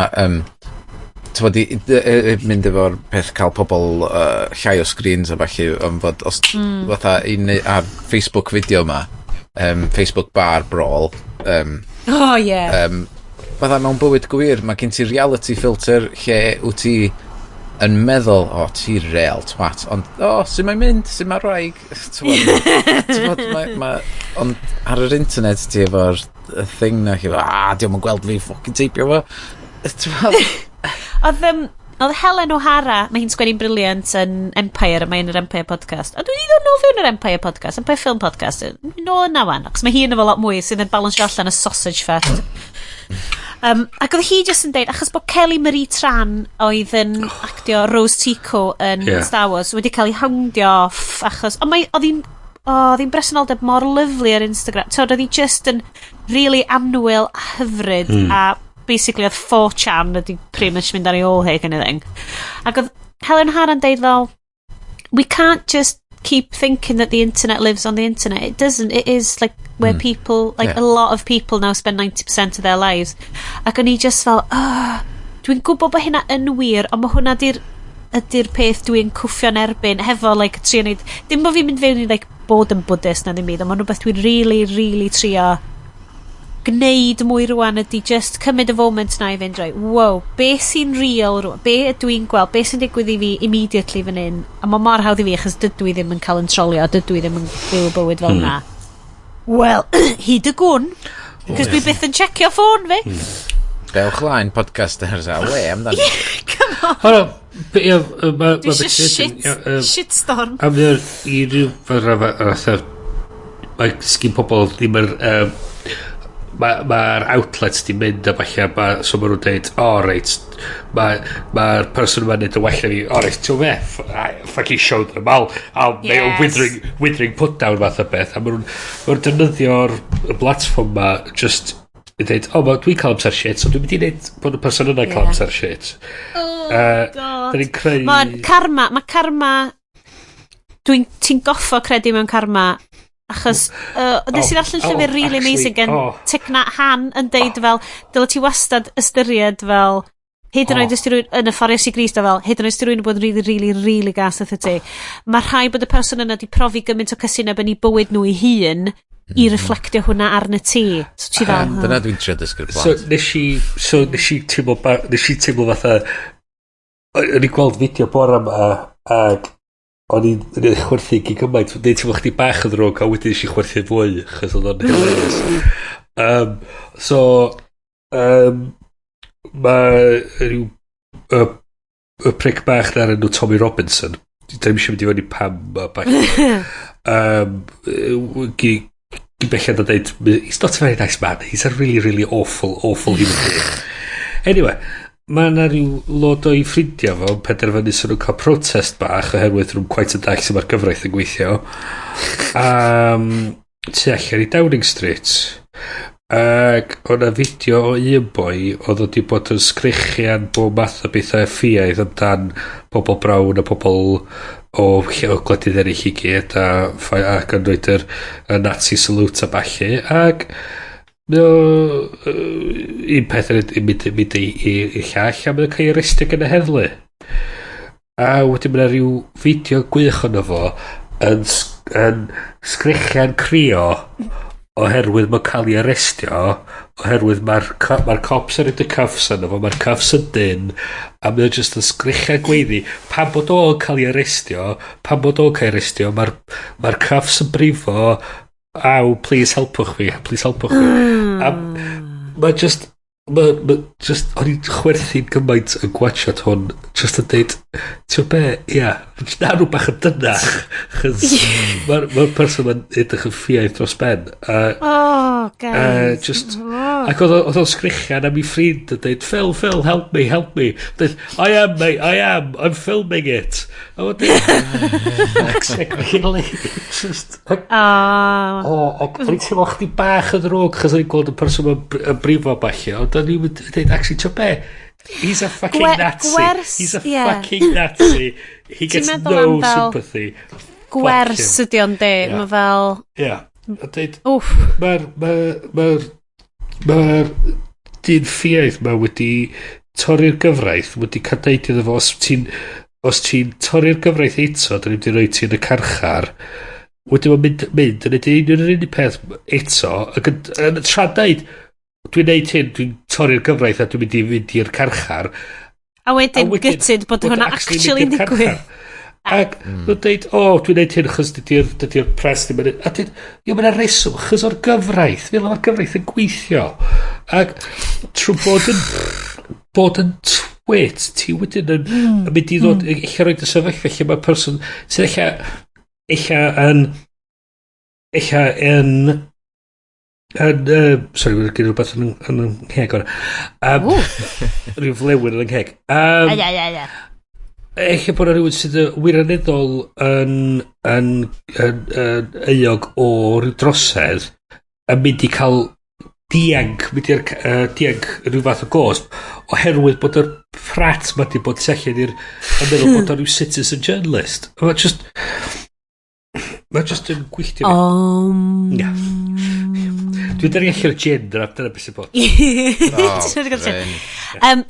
T'mod, i mynd efo'r peth cael pobl llai o screens a falle, ond fod os fatha i neu ar Facebook fideo ma, Facebook bar brawl, Oh, yeah. Fatha mewn bywyd gwir, mae gen ti reality filter lle wyt ti yn meddwl, "O, oh, ti real twat," ond, "O, oh, sut mae'n mynd, sut mae'r wraig?" T'mod, ond ar yr internet ti efo'r y thing na, lle, "Ah, diolch yn gweld fi fucking teipio fo." T'mod? Oedd Helen O'Hara, mae hi'n sgwennu'n brilliant yn Empire, a mae yn yr Empire podcast. A dwi wedi dod nôl fewn yr Empire podcast, Empire Film podcast. Nôl yna wan, achos mae hi yn efo lot mwy sydd yn balansio allan y sausage fest. Ac oedd hi jyst yn deud, achos bod Kelly Marie Tran oedd yn actio Rose Tico yn Star Wars wedi cael ei houndio off, achos, ond mae, oedd hi'n, oh, oedd hi'n bresenoldeb mor lyfli ar Instagram. So, oedd hi just yn really annwyl a hyfryd, a basically oedd 4chan wedi pretty much mynd ar ei ôl hi kind of thing. Ac oedd Helen O'Hara'n deud fel, "We can't just keep thinking that the internet lives on the internet. It doesn't. It is like where people, like a lot of people now spend 90% of their lives." Ac o'n i just fel, "Oh, dwi'n gwybod bod hynna yn wir, ond mae hwnna di'r ydy'r peth dwi'n cwffio'n erbyn hefo, like, trio neud, dim bod fi'n mynd fewn i, like, bod yn Buddhist na ddim byd, ond mae'n rhywbeth dwi'n really, really trio gwneud mwy rwan ydy just cymryd y foment na i fynd, "Right, wow, be sy'n real rwan, be ydw i'n gweld, be sy'n digwydd i fi immediately fan hyn?" A mae mor hawdd i fi achos dydw i ddim yn cael yn trolio, dydw i ddim yn byw bywyd fel na. Wel, hyd y gwn, cos dwi byth yn checio ffôn fi. Dewch lain podcasters a we amdano. Come on. Hold on. Ie, Dwi eisiau shit, shitstorm. A mae i ryw fatha mae sgyn pobl ddim yr mae'r ma outlets di mynd a falle ma, so ma nhw'n deud, "O oh, reit, mae'r ma person yma'n neud y well na fi, o reit, ti'n be, fucking show them, I'll yes. Withering put down," fath o beth, a ma nhw defnyddio'r y platform ma just i dweud, "O, oh, dwi'n cael amser shit, so dwi'n mynd i neud bod y person yna'n cael amser shit." Oh, God. Da ni'n creu. Mae'n karma, mae karma, ti'n goffo credu mewn karma, achos nes i ddarllen llyfr really amazing gen Thich Nhat Hanh yn deud fel, dyle ti wastad ystyried fel, hyd yn oed os ti rywun yn y ffordd Iesu Grist o fel, hyd yn oed os ti rywun yn bod yn really, really, really gas wrth ti, mae rhaid bod y person yna di profi gymaint o casineb yn ei bywyd nhw ei hun i reflectio hwnna arna ti. So ti fel, Dyna dwi'n trio dysgu'r So plant. nes i teimlo fatha o'n i'n gweld fideo bora yma ac o'n i'n chwerthu gyd gymaint, neu teimlo chdi bach yn ddrwg a wedyn nes i chwerthu fwy achos oedd o'n hilarious. So mae rhyw y prick bach na'r enw Tommy Robinson. Dwi'n ddim eisiau mynd i fyny pam ma bach gi bellad o dweud, he's not a very nice man, he's a really, really awful, awful human being. Anyway, mae yna rhyw lot o'i ffrindiau fo yn penderfynu sy'n nhw'n cael protest bach oherwydd nhw'n quite yn dall sut mae'r gyfraith yn gweithio tu allan i Downing Street, ac o'na fideo o un boi oedd wedi bod yn sgrechian bob math o bethau ffiaidd amdan pobl brown a pobl o gwledydd eraill i gyd ac yn rhoid y Nazi salute a ballu, ac mae o un peth yn mynd i llall a mae o'n cael ei arestio gan y heddlu, a wedyn mae yna rhyw fideo gwych ono fo yn sgrechian crio oherwydd mae'n cael ei arestio oherwydd mae'r ma cops yn rhoid y cuffs arno fo, mae'r cuffs yn dyn a mae o just yn sgrechian gweiddi pam bod o'n cael ei arestio, pam bod o'n cael ei arestio, mae'r ma cuffs yn brifo, aw, please helpwch fi, please helpwch fi. A mae just ma just, o'n i'n chwerthu'n gymaint yn gwachod hwn, just yn deud, "Ti'n be, ia, na nhw bach yn dynach," chos mae'r ma person ma'n edrych yn ffiaidd dros ben. A, Oh, guys. Just, ac oedd o'n sgrechian am ei ffrind yn deud, "Phil, Phil, help me, help me." Deud, "I am, mate, I am, I'm filming it." A wedyn, exactly, just, Oh. O, ac o'n i'n teimlo chdi bach yn ddrwg, chos o'n i'n gweld y person yn brifo ballu, ond o'n i'n dweud, "Actually, ti'n be? He's a fucking Nazi. He's a fucking Nazi. He gets meddwl no am fel sympathy." Gwers ydi o'n de. Ie. Mae fel Yeah. A dweud, Wff. mae'r ma dyn ffiaidd ma wedi torri'r gyfraith, wedi cael deud iddo fo, os ti'n torri'r gyfraith eto, da ni'n mynd i roi ti yn y carchar. Wedyn mae'n mynd yn neud un yr un peth eto, ac yn tra deud, dwi'n neud hyn, dwi'n torri'r gyfraith a dwi'n mynd i fynd i'r carchar. A wedyn gutted bod hwnna actually mynd i'r digwydd. carchar. Ac nhw'n deud, o, dwi'n neud hyn achos dydy'r pres ddim yn. A dweud, ie, mae'n reswm, achos o'r gyfraith, fel mae'r gyfraith yn gweithio. Ac trwy bod yn twit, ti wedyn yn mynd i ddod, eich roed y sefyllfa lle mae person sydd eich yn, sorry, mae'n gen rhywbeth yn yng ngheg o'na. Rhyw flewyn yn yng ngheg. Ai, ai, ai, ai. Eich bod yna rhywun sydd yn wirioneddol yn euog o rhyw drosedd yn mynd i cael dianc, mynd i'r dianc rhyw fath o gosb oherwydd bod yr prat ma di bod tu allan i'r yn meddwl bod o'n rhyw citizen journalist. Mae just yn gwylltio fi. Ie. Dwi'n dynnu allan o'r gin, dyna beth sy'n bod. Oh, Ti'n gwybod Bryn.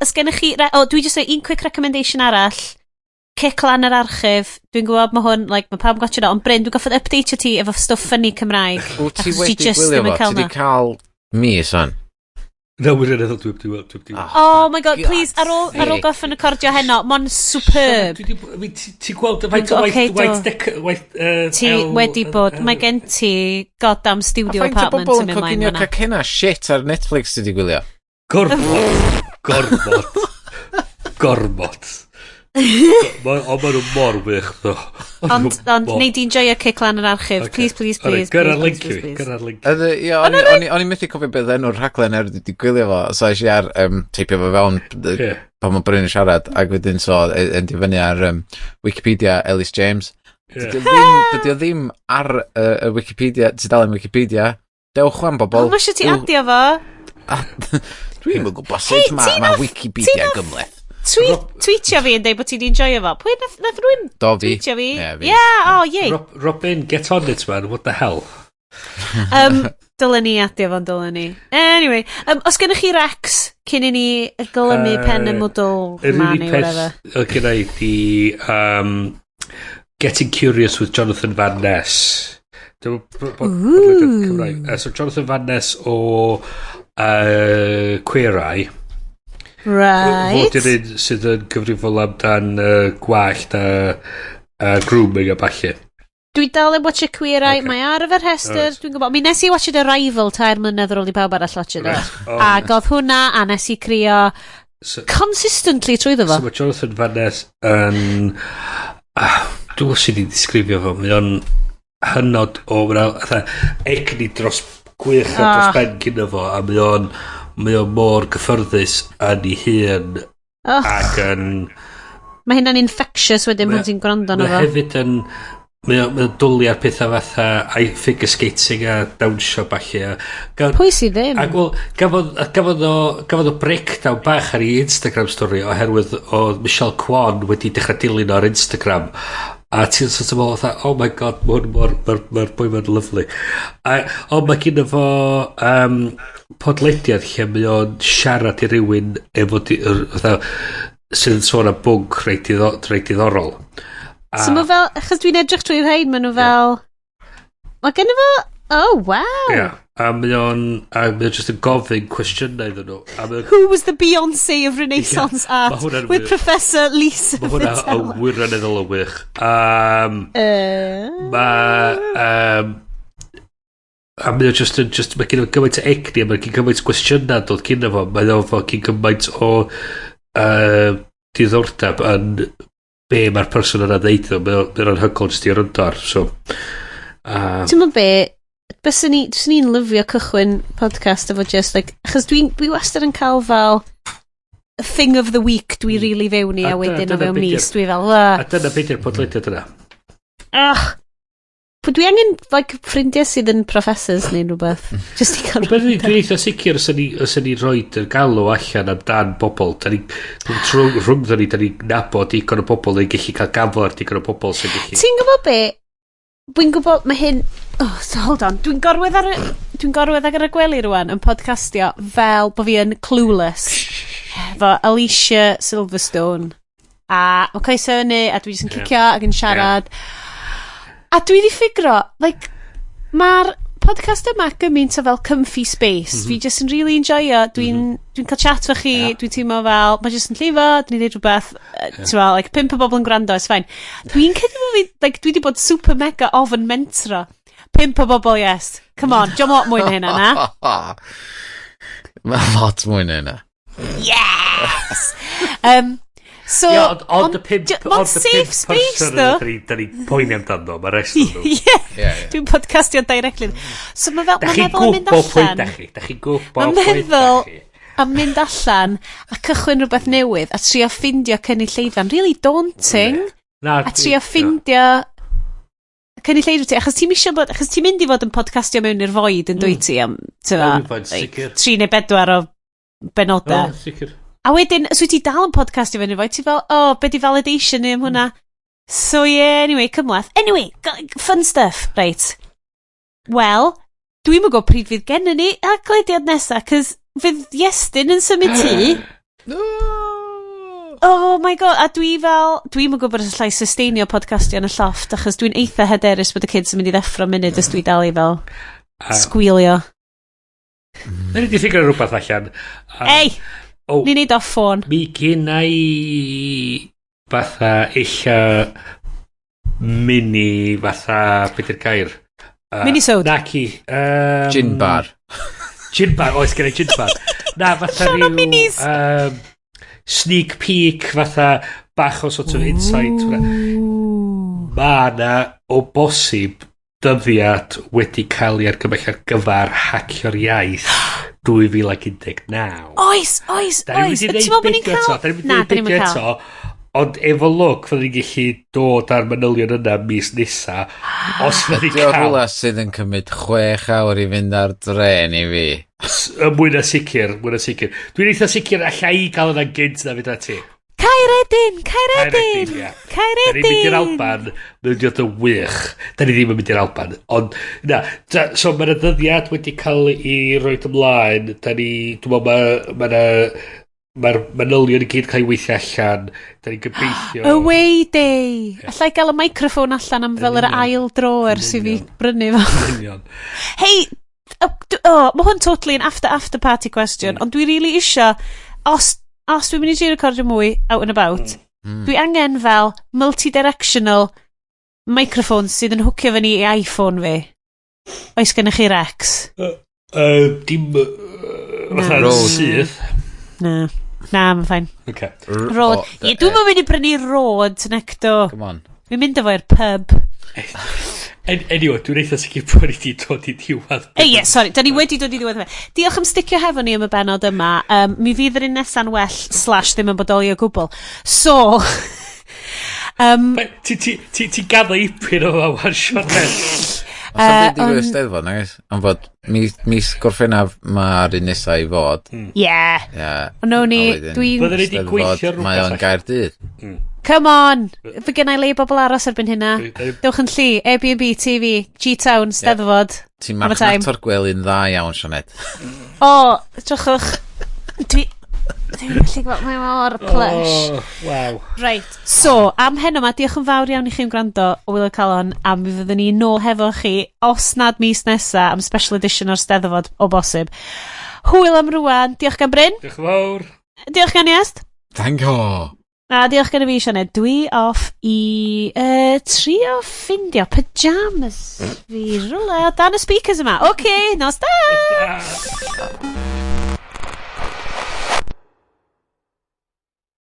Os gennych chi... O, dwi jyst un quick recommendation arall. Cic lan yr archif. Dwi'n gwybod mae hwn, like, mae pawb yn gwatchio o, ond Bryn, dwi'n goffod update ti efo stwff funny Cymraeg. Wyt ti Achos wedi just gwylio ddim yn fo? cael Ti wedi na. cael mis o'n? Na, wirioneddol, dwi Oh my God, please, ar ôl sake. goffan recordio heno, mae'n superb. Dwi 'di, I mean, ti'n gweld y faint o Ocê, waith, do. waith, dec, waith, Ti wedi bod, mae gen ti goddamn A studio faint o apartment bobl yn yn mynd mlaen coginio fyna. cacenna shit ar Netflix ti wedi gwylio? Gormod. Gormod. Gormod. O, ma nhw mor wych, ddo. Ond nei di'n joio cic lan yr archif. Please, please, please. Gyrra'r Please, link i please, fi. please. Gyrra'r link. Ie, o'n i methu cofio beth enw'r rhaglen er wedi gwylio fo, so es i ar teipio fo fewn pan mae Bryn yn siarad, ac wedyn so, yn fyny ar Wikipedia Ellis James. Dydy o ddim ar y Wikipedia, tudalen Wikipedia. Dewch wan, O, bobl. mae eisiau ti adio fo. Dwi'm yn gwybod sut Hey, mae ti ma ti Wikipedia gymhleth. Tweetio fi yn dweud bod ti di enjoyo fo. Pwy nath rhywun Do fi. tweetio fi? Ie, fi. Yeah, oh, yay. Robin, get on it, man. What the hell? Dylen ni adio fo'n dylen ni. Anyway, os gennych chi recs cyn i ni glymu pen y mwdl Yr ma unig neu whatever. peth oedd gen i di Getting Curious with Jonathan Van Ness. Dwi'n Ooh. Cymraeg. So Jonathan Van Ness o Queer Eye. Right. Fod yw'r un sydd yn gyfrifol amdan gwallt a grooming a ballu. Dwi dal yn watch Queer Eye, Ocê. mae ar y rhestr, Alright. dwi'n gwybod. Mi nes i watch The Arrival 3 mlynedd ar ôl i pawb arall watch it. Right. Oh, Ac oedd hwnna, a nes i crio consistently trwyddo fo. So mae Jonathan Van Ness yn... Dwi'n gwybod sut i ddisgrifio fo. Mae o'n hynod o... Mae'n fatha egni dros gwych a dros ben gyda fo. A mae o'n mor gyffyrddus yn ei hun Oh, ac yn... mae hynna'n infectious wedyn pan ti'n gwrando arno Mae fo. hefyd yn... Mae o'n dwlu ar pethau fatha figure skating a dawnsio ballu. Pwy sydd ddim? Ac wel, gafodd o breakdown bach ar ei Instagram story oherwydd oedd Michelle Kwan wedi dechrau dilyn o ar Instagram. A ti'n sort of meddwl fatha, oh my God, mae hwn mor, mae'r boi ma'n lovely. A, ond mae gyda fo podlediad lle mae o'n siarad i rywun efo, fatha, sydd yn sôn am bwnc reit diddorol. So mae fel, achos dwi'n edrych trwy'r rhain, maen nhw fel... Mae gen fo... Oh, wow. Ie. A mae o'n just yn gofyn cwestiynau iddyn nhw. A mae o'n Who was the Beyonce of Renaissance ma' art hwnna'n with wych. Professor Lisa Mae hwnna yn Vitella. wirioneddol o wych. Mae... A mae o just yn, just, mae gen i gymaint o egni, a mae gen gymaint o gwestiynau dod cyn fo. Mae o fo gen gymaint o diddordeb yn be mae'r person yna ddeud iddo. Mae o'n anhygoel jyst i wrando ar. So, Ti'n mynd be, byswn ni'n lyfio cychwyn podcast efo just like, achos dwi wastad yn cael fel thing of the week dwi really fewn i A a wedyn o dyna fewn be mis di'r dwi fel, "Ah, a dyna beth yw'r podlediad yna. ugh." Pwy dwi angen like, ffrindiau sydd yn professors neu rhywbeth. Just i cael Wel, beth dwi'n eitha sicr os ni roed y galw allan amdan bobl, da ni, rhwngddo ni, da ni nabod digon o bobl neu gallu cael gafel ar digon o bobl sy'n gallu... Ti'n gwybod be? Dwi'n gwybod, mae hyn... Oh, so hold on. Dwi'n gorwedd ar y gwely rwan yn podcastio fel bod fi yn Clueless. Efo Alicia Silverstone. A mae coesau fyny, a dwi jyst yn cicio ac yn siarad. A dwi wedi ffigro, like, mae'r podcast yma gymaint o fel comfy space. Fi jyst yn really enjoyo. Dwi'n dwi cael chat fo chi, dwi'n teimlo fel, mae jyst yn llifo, dwi'n dweud rhywbeth, ti'n fel, like, 5 o bobl yn gwrando, it's fine. Dwi'n credu bod fi, like, dwi wedi bod super mega ofn mentro. 5 o bobl, yes. Come on, diolch lot mwy na hynna, na? Mae lot mwy na hynna. Yes! So, Ie, ond y 5 Mae'n safe space, person though. yna, da ni poeni amdano, mae'r rest o'n nhw. Ie, Ie, ie. dwi'n podcastio directly. So mae fel, Da mae'n chi'n meddwl yn mynd gwybod pwy allan. da chi. Da chi'n gwybod Mae'n pwy da meddwl chi. a mynd allan a cychwyn rhywbeth newydd a trio ffindio cynulleidfa'n really daunting. Na, A trio ffindio cynulleidfa ti, achos ti'n isio bod, achos ti'n mynd i fod yn podcastio mewn i'r void yn dwyt ti am, ti'n Mewn fa, i'r void, like, sicr. 3 neu 4 o benodau. O, sicr. A wedyn, os wyt ti dal yn podcastio fewn i'r void, ti fel, oh, be di validation ni am hwnna? So yeah, anyway, cymhleth. Anyway, fun stuff, right. Wel, dwi'n mynd gwybod pryd fydd gennym ni Haclediad nesa, cos fydd Iestyn yn symud tŷ. Oh my God, a dwi fel, dwi'n mynd gwybod os allai sustainio podcastio yn y llofft, achos dwi'n eitha hyderus bod y kids yn mynd i ddeffro munud os dwi dal i fel sgwilio. Na ni wedi ffigur rhywbeth allan. Ei, O, ni'n neud off ffôn. Mi gynna i fatha ella mini fatha, beth yw'r gair? Minisode. Naci. Gin bar. Gin bar, oes gen i gin bar. Na, fatha Llawn o ryw minis. Sneak peek, fatha bach o sort of insight. Ooh. Ma na o bosib dyddiad wedi cael ei argymell ar gyfer Hacio'r Iaith 2019. Oes, oes, Da ni'n oes. mynd i Ti'n meddwl bod ddeud ni'n beth eto, cael? da ni'n mynd Na, i da ni'n ddeud cael. eto, ond efo lwc fyddwn ni'n gallu dod ar manylion yna mis nesa, os fyddwn ni'n Ydy o cael. rhywle sydd yn cymryd 6 awr i fynd ar dren i fi? Mwy na sicr, mwy na sicr. Dwi'n eitha sicr allai i gael yna gynt na fynd ti. Caeredin, Caeredin, Caeredin, ie. Da ni'n mynd i'r Caeredin. Alban, mae'n mynd i fod yn wych. Da ni ddim yn mynd i'r Alban. Ond, na, da, so mae'na ddyddiad wedi cael ei roed ymlaen. Da ni, dwi'n meddwl, mae'na mae'r manylion i gyd cael ei weithio allan. Da ni'n gobeithio. Away day. Allai gael y microffon allan am fel Yn yr union. ail dro ers i fi Yn union. brynu fo. Yn union. Hei, oh, oh, mae hwn totally yn after party question, ond dwi really isio, os dwi'n mynd i trio recordio mwy out and about, dwi angen fel multi-directional microphone sydd yn hwcio fyny i iPhone fi. Oes gennych chi Rex? Dim fatha Rode. syth. Na. Na, mae'n fine. Okay. Rode. Ie, dwi'n mynd i brynu Rode, necdo. Come on. Dwi'n mynd efo i'r pub. Anyway, dwi'n eitha sicr bod ni wedi dod i diwedd. Ei, ie, sori, da ni wedi dod i ddiwedd fe. Diolch am sticio hefo ni am y benod yma. Mi fydd yr un nesa'n well slash ddim yn bodoli o gwbl. So, Ti gaddo ipyn o fa wan, Sioned. Os am byd digwydd Steddfod, nag oes? Ond fod mis Gorffennaf mae'r un nesaf i fod. Yeah. Ie. Ond nawn ni, A wedyn dwi'n Byddwn ni 'di Steddfod, gweithio rhywbeth Mae o'n allan. Gaerdydd. Come on! Fe gennau le i bobl aros erbyn hynna. Dewch yn llu, Airbnb, TV, G-Town, Steddfod. Ti'n Am y time. marchnato'r gwely'n dda iawn, Sioned. O, drychwch. Dwi'n gallu gweld, mae mor plush. Oh, waw. Right, so, am heno yma, diolch yn fawr iawn i chi'n gwrando o waelod calon, a mi fyddwn ni nôl hefo chi, os nad mis nesa, am special edition o'r Steddfod, o bosib. Hwyl am rwan, diolch gan Bryn, Diolch yn fawr. Diolch gan Iest, Thank you. A diolch gan y fi, Sioned. Dwi off i trio ffindio pyjamas fi rhywle o dan y speakers yma. OK, nos da! Ah.